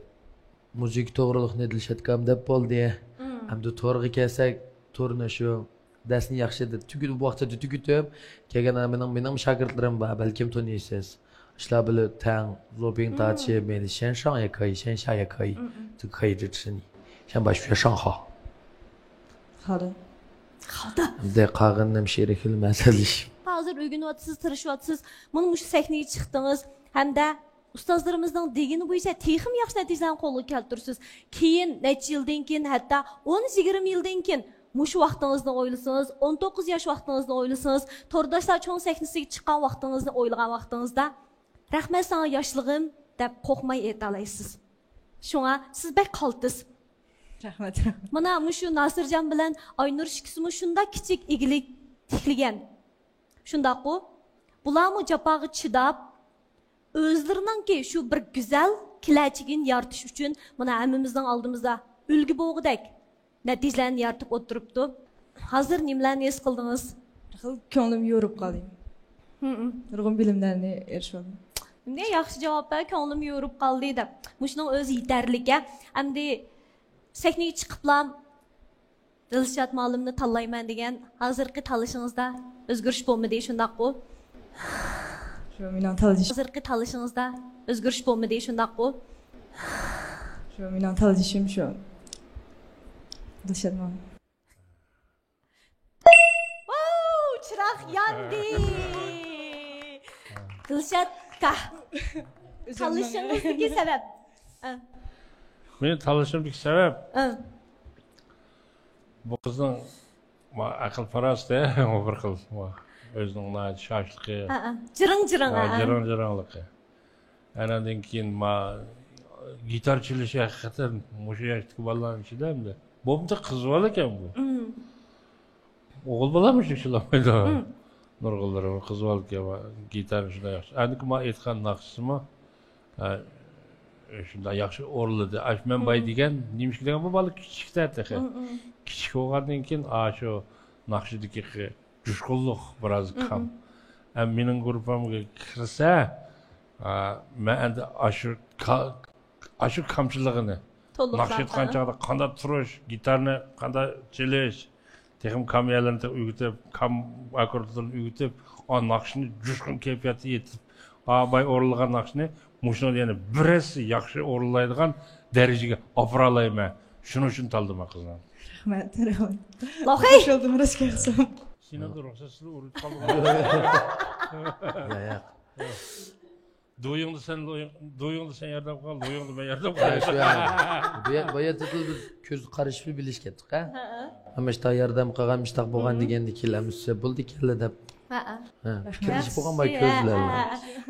مۇزىكا توغرىلىقنى دىلشات ئاكام دەپ بولدى. ئەمدى تورغا كەلسەك، تورنى شۇ دەرسنى ياخشى تۈگىتىپ، ۋاقتىدا تۈگىتىپ كەلگەن مېنىڭ، مېنىڭ شاگىرتلىرىم بار، بەلكىم تونۇيسىز. ئىشلار بىلەن تەڭ زوبىڭ تاچى، مېنى شەنشاڭ ياكاي، شەنشا ياكاي، تىكاي جىتسىنى. شەنباش ياشاڭخا. خادا. خادا. دە قاغىنىم شېرىكىل مەسەلىش. ھازىر ئۆگىنىۋاتىسىز، تىرىشىۋاتىسىز. مانا مۇشۇ سەھنىگە چىقتىڭىز ھەمدە ئۇستازلىرىمىزنىڭ دېگىنى بويىچە تېخىمۇ ياخشى نەتىجىلەرنى قولغا كەلتۈرىسىز. كېيىن نەچچە يىلدىن كېيىن، ھەتتا ئون، يىگىرمە يىلدىن كېيىن مۇشۇ ۋاقتىڭىزنى ئويلىسىڭىز، ئون توققۇز ياش ۋاقتىڭىزنى ئويلىسىڭىز، تورداشلار چوڭ سەھنىسىگە چىققان ۋاقتىڭىزنى ئويلىغان ۋاقتىڭىزدا، «رەھمەت ساڭا ياشلىقىم» دەپ قورقماي ئېيتالايسىز. شۇڭا سىز بەك قالتىس. رەھمەت، رەھمەت. مانا مۇشۇ ناسىرجان بىلەن ئاينۇر ئىككىسىمۇ شۇنداق كىچىك ئىگىلىك تىكلىگەن. شۇنداققۇ؟ بۇلارمۇ جاپاغا چىداپ، ئۆزلىرىنىڭكى شۇ بىر گۈزەل كېلەچىكىنى يارىتىش ئۈچۈن مانا ھەممىمىزنىڭ ئالدىمىزدا ئۈلگە بولغۇدەك نەتىجىلەرنى يارىتىپ ئولتۇرۇپتۇ. ھازىر نېمىلەرنى ھېس قىلدىڭىز؟ بىر خىل كۆڭلۈم يورۇپ قالدى. ھىم. نۇرغۇن بىلىملەرنى ئېرىشىۋالدىم. نېمە ياخشى جاۋاب بەر، كۆڭلۈم يورۇپ قالدى دەپ. مۇشۇنىڭ ئۆزى يېتەرلىك ھە. ئەمدى سەھنىگە چىقىپلا دىلشات مۇئەللىمنى تاللايمەن دېگەن ھازىرقى تاللىشىڭىزدا ئۆزگىرىش بولمىدى، شۇنداققۇ؟ شۇ مېنىڭ تاللىشىم. ھازىرقى تاللىشىڭىزدا ئۆزگىرىش بولمىدى، شۇنداققۇ؟ شۇ مېنىڭ تاللىشىم شۇ. دىلشات مۇئەللىم. ۋاۋ، چىراغ ياندى. دىلشات ئاكا، تاللىشىڭىزدىكى سەۋەب؟ ھە. مېنى تاللىشىمدىكى سەۋەب؟ ھە. بۇ قىزنىڭ، ما، ئەقىل-پاراسىتى، ئۇ بىر خىل، ما، ئۆزىنىڭ ناھايىتى شاشلىقى. ھە، ھە. جىرىڭ-جىرىڭ، ھە، ھە. جىرىڭ-جىرىڭلىقى. ئاناندىن كېيىن، ما، گىتار چېلىشى ھەقىقەتەن مۇشۇ ياشتىكى بالىلارنىڭ ئىچىدە ئەمدى. بولمىسا قىز بالا ئىكەن بۇ. مم. ئوغۇل بالا مۇشۇ چېلالمايدۇ. مم. نۇرغۇنلىرى قىز بالا ئىكەن، ما، گىتارنى شۇنداق ياخشى. ئەنىكى ما ئېيتقان ناخشىسىمۇ، ھە، شۇنداق ياخشى ئورۇنلىدى. ئاشۇ مەن باي دېگەن، نېمىشقا دېگەن بۇ بالا كىچىكتە تېخى. مم، مم. كىچىك بولغاندىن كېيىن، ئاشۇ ناخشىدىكى جۇشقۇنلۇق بىراز كام. ئەمما مېنىڭ گۇرۇپپامغا كىرسە، ئا، مەن ئەمدى ئاشۇ كا-، ئاشۇ كامچىلىقىنى، ناخشا ئېيتقان چاغدا قانداق تۇرۇش، گىتارنى قانداق چېلىش، تېخىمۇ كام يەرلەرنى ئۆگىتىپ، كام ئاككوردلىرىنى ئۆگىتىپ، ئا، ناخشىنى جۇشقۇن كەيپىياتتا ئېيتىپ، ئا، باي ئورۇنلىغان ناخشىنى مۇشۇنىڭ يەنە بىر ھەسسە ياخشى ئورۇنلايدىغان دەرىجىگە ئاپىرالايمەن. شۇنىڭ ئۈچۈن تاللىدىم قىزنى. رەھمەت، رەھمەت. لوخۇي! خوش بولدۇم، راست گەپ. سېنىڭدە رۇخسەتسىز ئۇرۇپ قالدىم. ياق، ياق. دويۇڭدا سەن، لويۇڭ-، دويۇڭدا سەن ياردەم قىل، لويۇڭدا مەن ياردەم قىلاي. شۇ يەردە. بۇ يەر، بۇ يەردە بىز كۆز قارىشىپ بىلىشىپ كەتتۇق، ھە؟ ھە. ئەمما شۇنداق ياردەم قىلغان، مۇشۇنداق بولغان دېگەندىن كېيىن ئەمىسە بولدى كەللى دەپ. ھە، پىكىرلىشىپ بولغان بار كۆزلەر.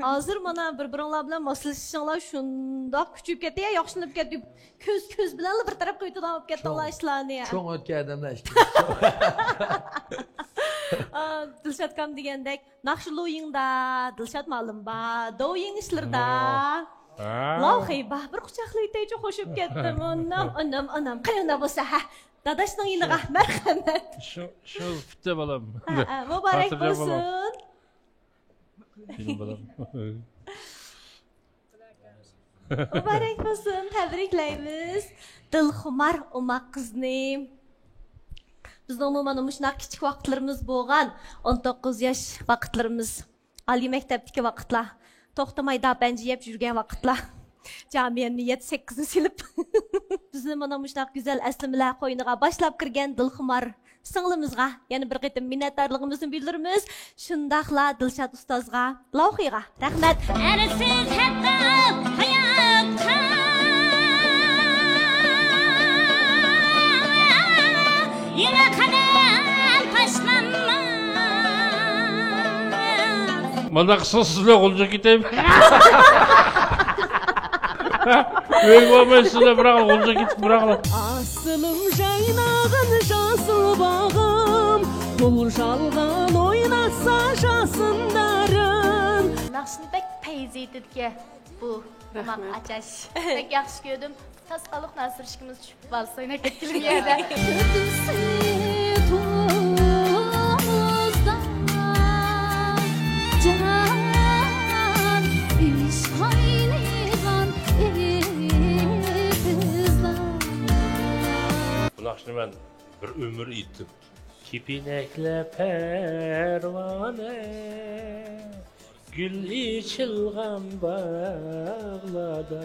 ھازىر مانا بىر-بىرىڭلار بىلەن ماسلىشىشىڭلار شۇنداق كۈچىيىپ كەتتى، يا ياخشىلىنىپ كەتتى. كۆز-كۆز بىلەنلا بىر تەرەپ قىلىۋېتىدىغان بولۇپ كەتتىڭلار ئىشلارنى. چوڭ ئۆتكەن ئادەملەر ئىككىمىز. ئا، دىلشات ئاكام دېگەندەك، ناخشا لۇيىڭدا دىلشات مۇئەللىم بار، دوۋيىڭ ئىشلىرىدا. ھە. لاۋخېي بار، بىر قۇچاقلىۋېتەيچۇ، خوش بولۇپ كەتتىم. ئانام، ئانام، ئانام. قېنى ئۇنداق بولسا، ھە. داداشنىڭ يېنىغا، مەرھەمەت. شۇ، شۇ پۈتتى بالام. ھە، ھە، مۇبارەك بولسۇن. مۇبارەك بولسۇن، تەبرىكلەيمىز. دىلخۇمار ئوماق قىزنى. بىزنىڭمۇ مانا مۇشۇنداق كىچىك ۋاقىتلىرىمىز بولغان، ئون توققۇز ياش ۋاقىتلىرىمىز. ئالىي مەكتەپتىكى ۋاقىتلار، توختىماي داپەنجى يەپ يۈرگەن ۋاقىتلار، جامىيەننى يەتتە سەككىزنى سېلىپ، بىزنى مانا مۇشۇنداق گۈزەل ئەسلىمىلەر قوينىغا باشلاپ كىرگەن دىلخۇمار سىڭلىمىزغا يەنە بىر قېتىم مىننەتدارلىقىمىزنى بىلدۈرىمىز. شۇنداقلا دىلشات ئۇستازغا، لاۋخىيغا رەھمەت. ئەرسىز ھەتتا ھاياتقا يېڭى قەدەم تاشلانماس. مانداق قىلسىڭىز سىزلەر غۇلجىغا كېتەي. ئۆيگە بارماي سىزلەر بىراقلا غۇلجىغا كېتىپ بىراقلا. ئاسىلىم جاينىغان جاسىل باغىم، غۇلجالغان ئويناتسا جاسىندارىم. ناخشىنى بەك پەيزى ئېيتىدىكەن بۇ ئوماق ئاچاش. بەك ياخشى كۆردۈم. تاس قالدۇق، ناسىر ئىككىمىز چۈشۈپ ۋالس ئويناپ كەتكىلى بۇ يەردە. كۆزى تومۇزدا جان ئىش قاينىغان ئېتىزلار. بۇ ناخشىنى مەن بىر ئۆمۈر ئېيتتىم. كېپىنەكلەر پەرۋانە، گۈل ئېچىلغان باغلاردا.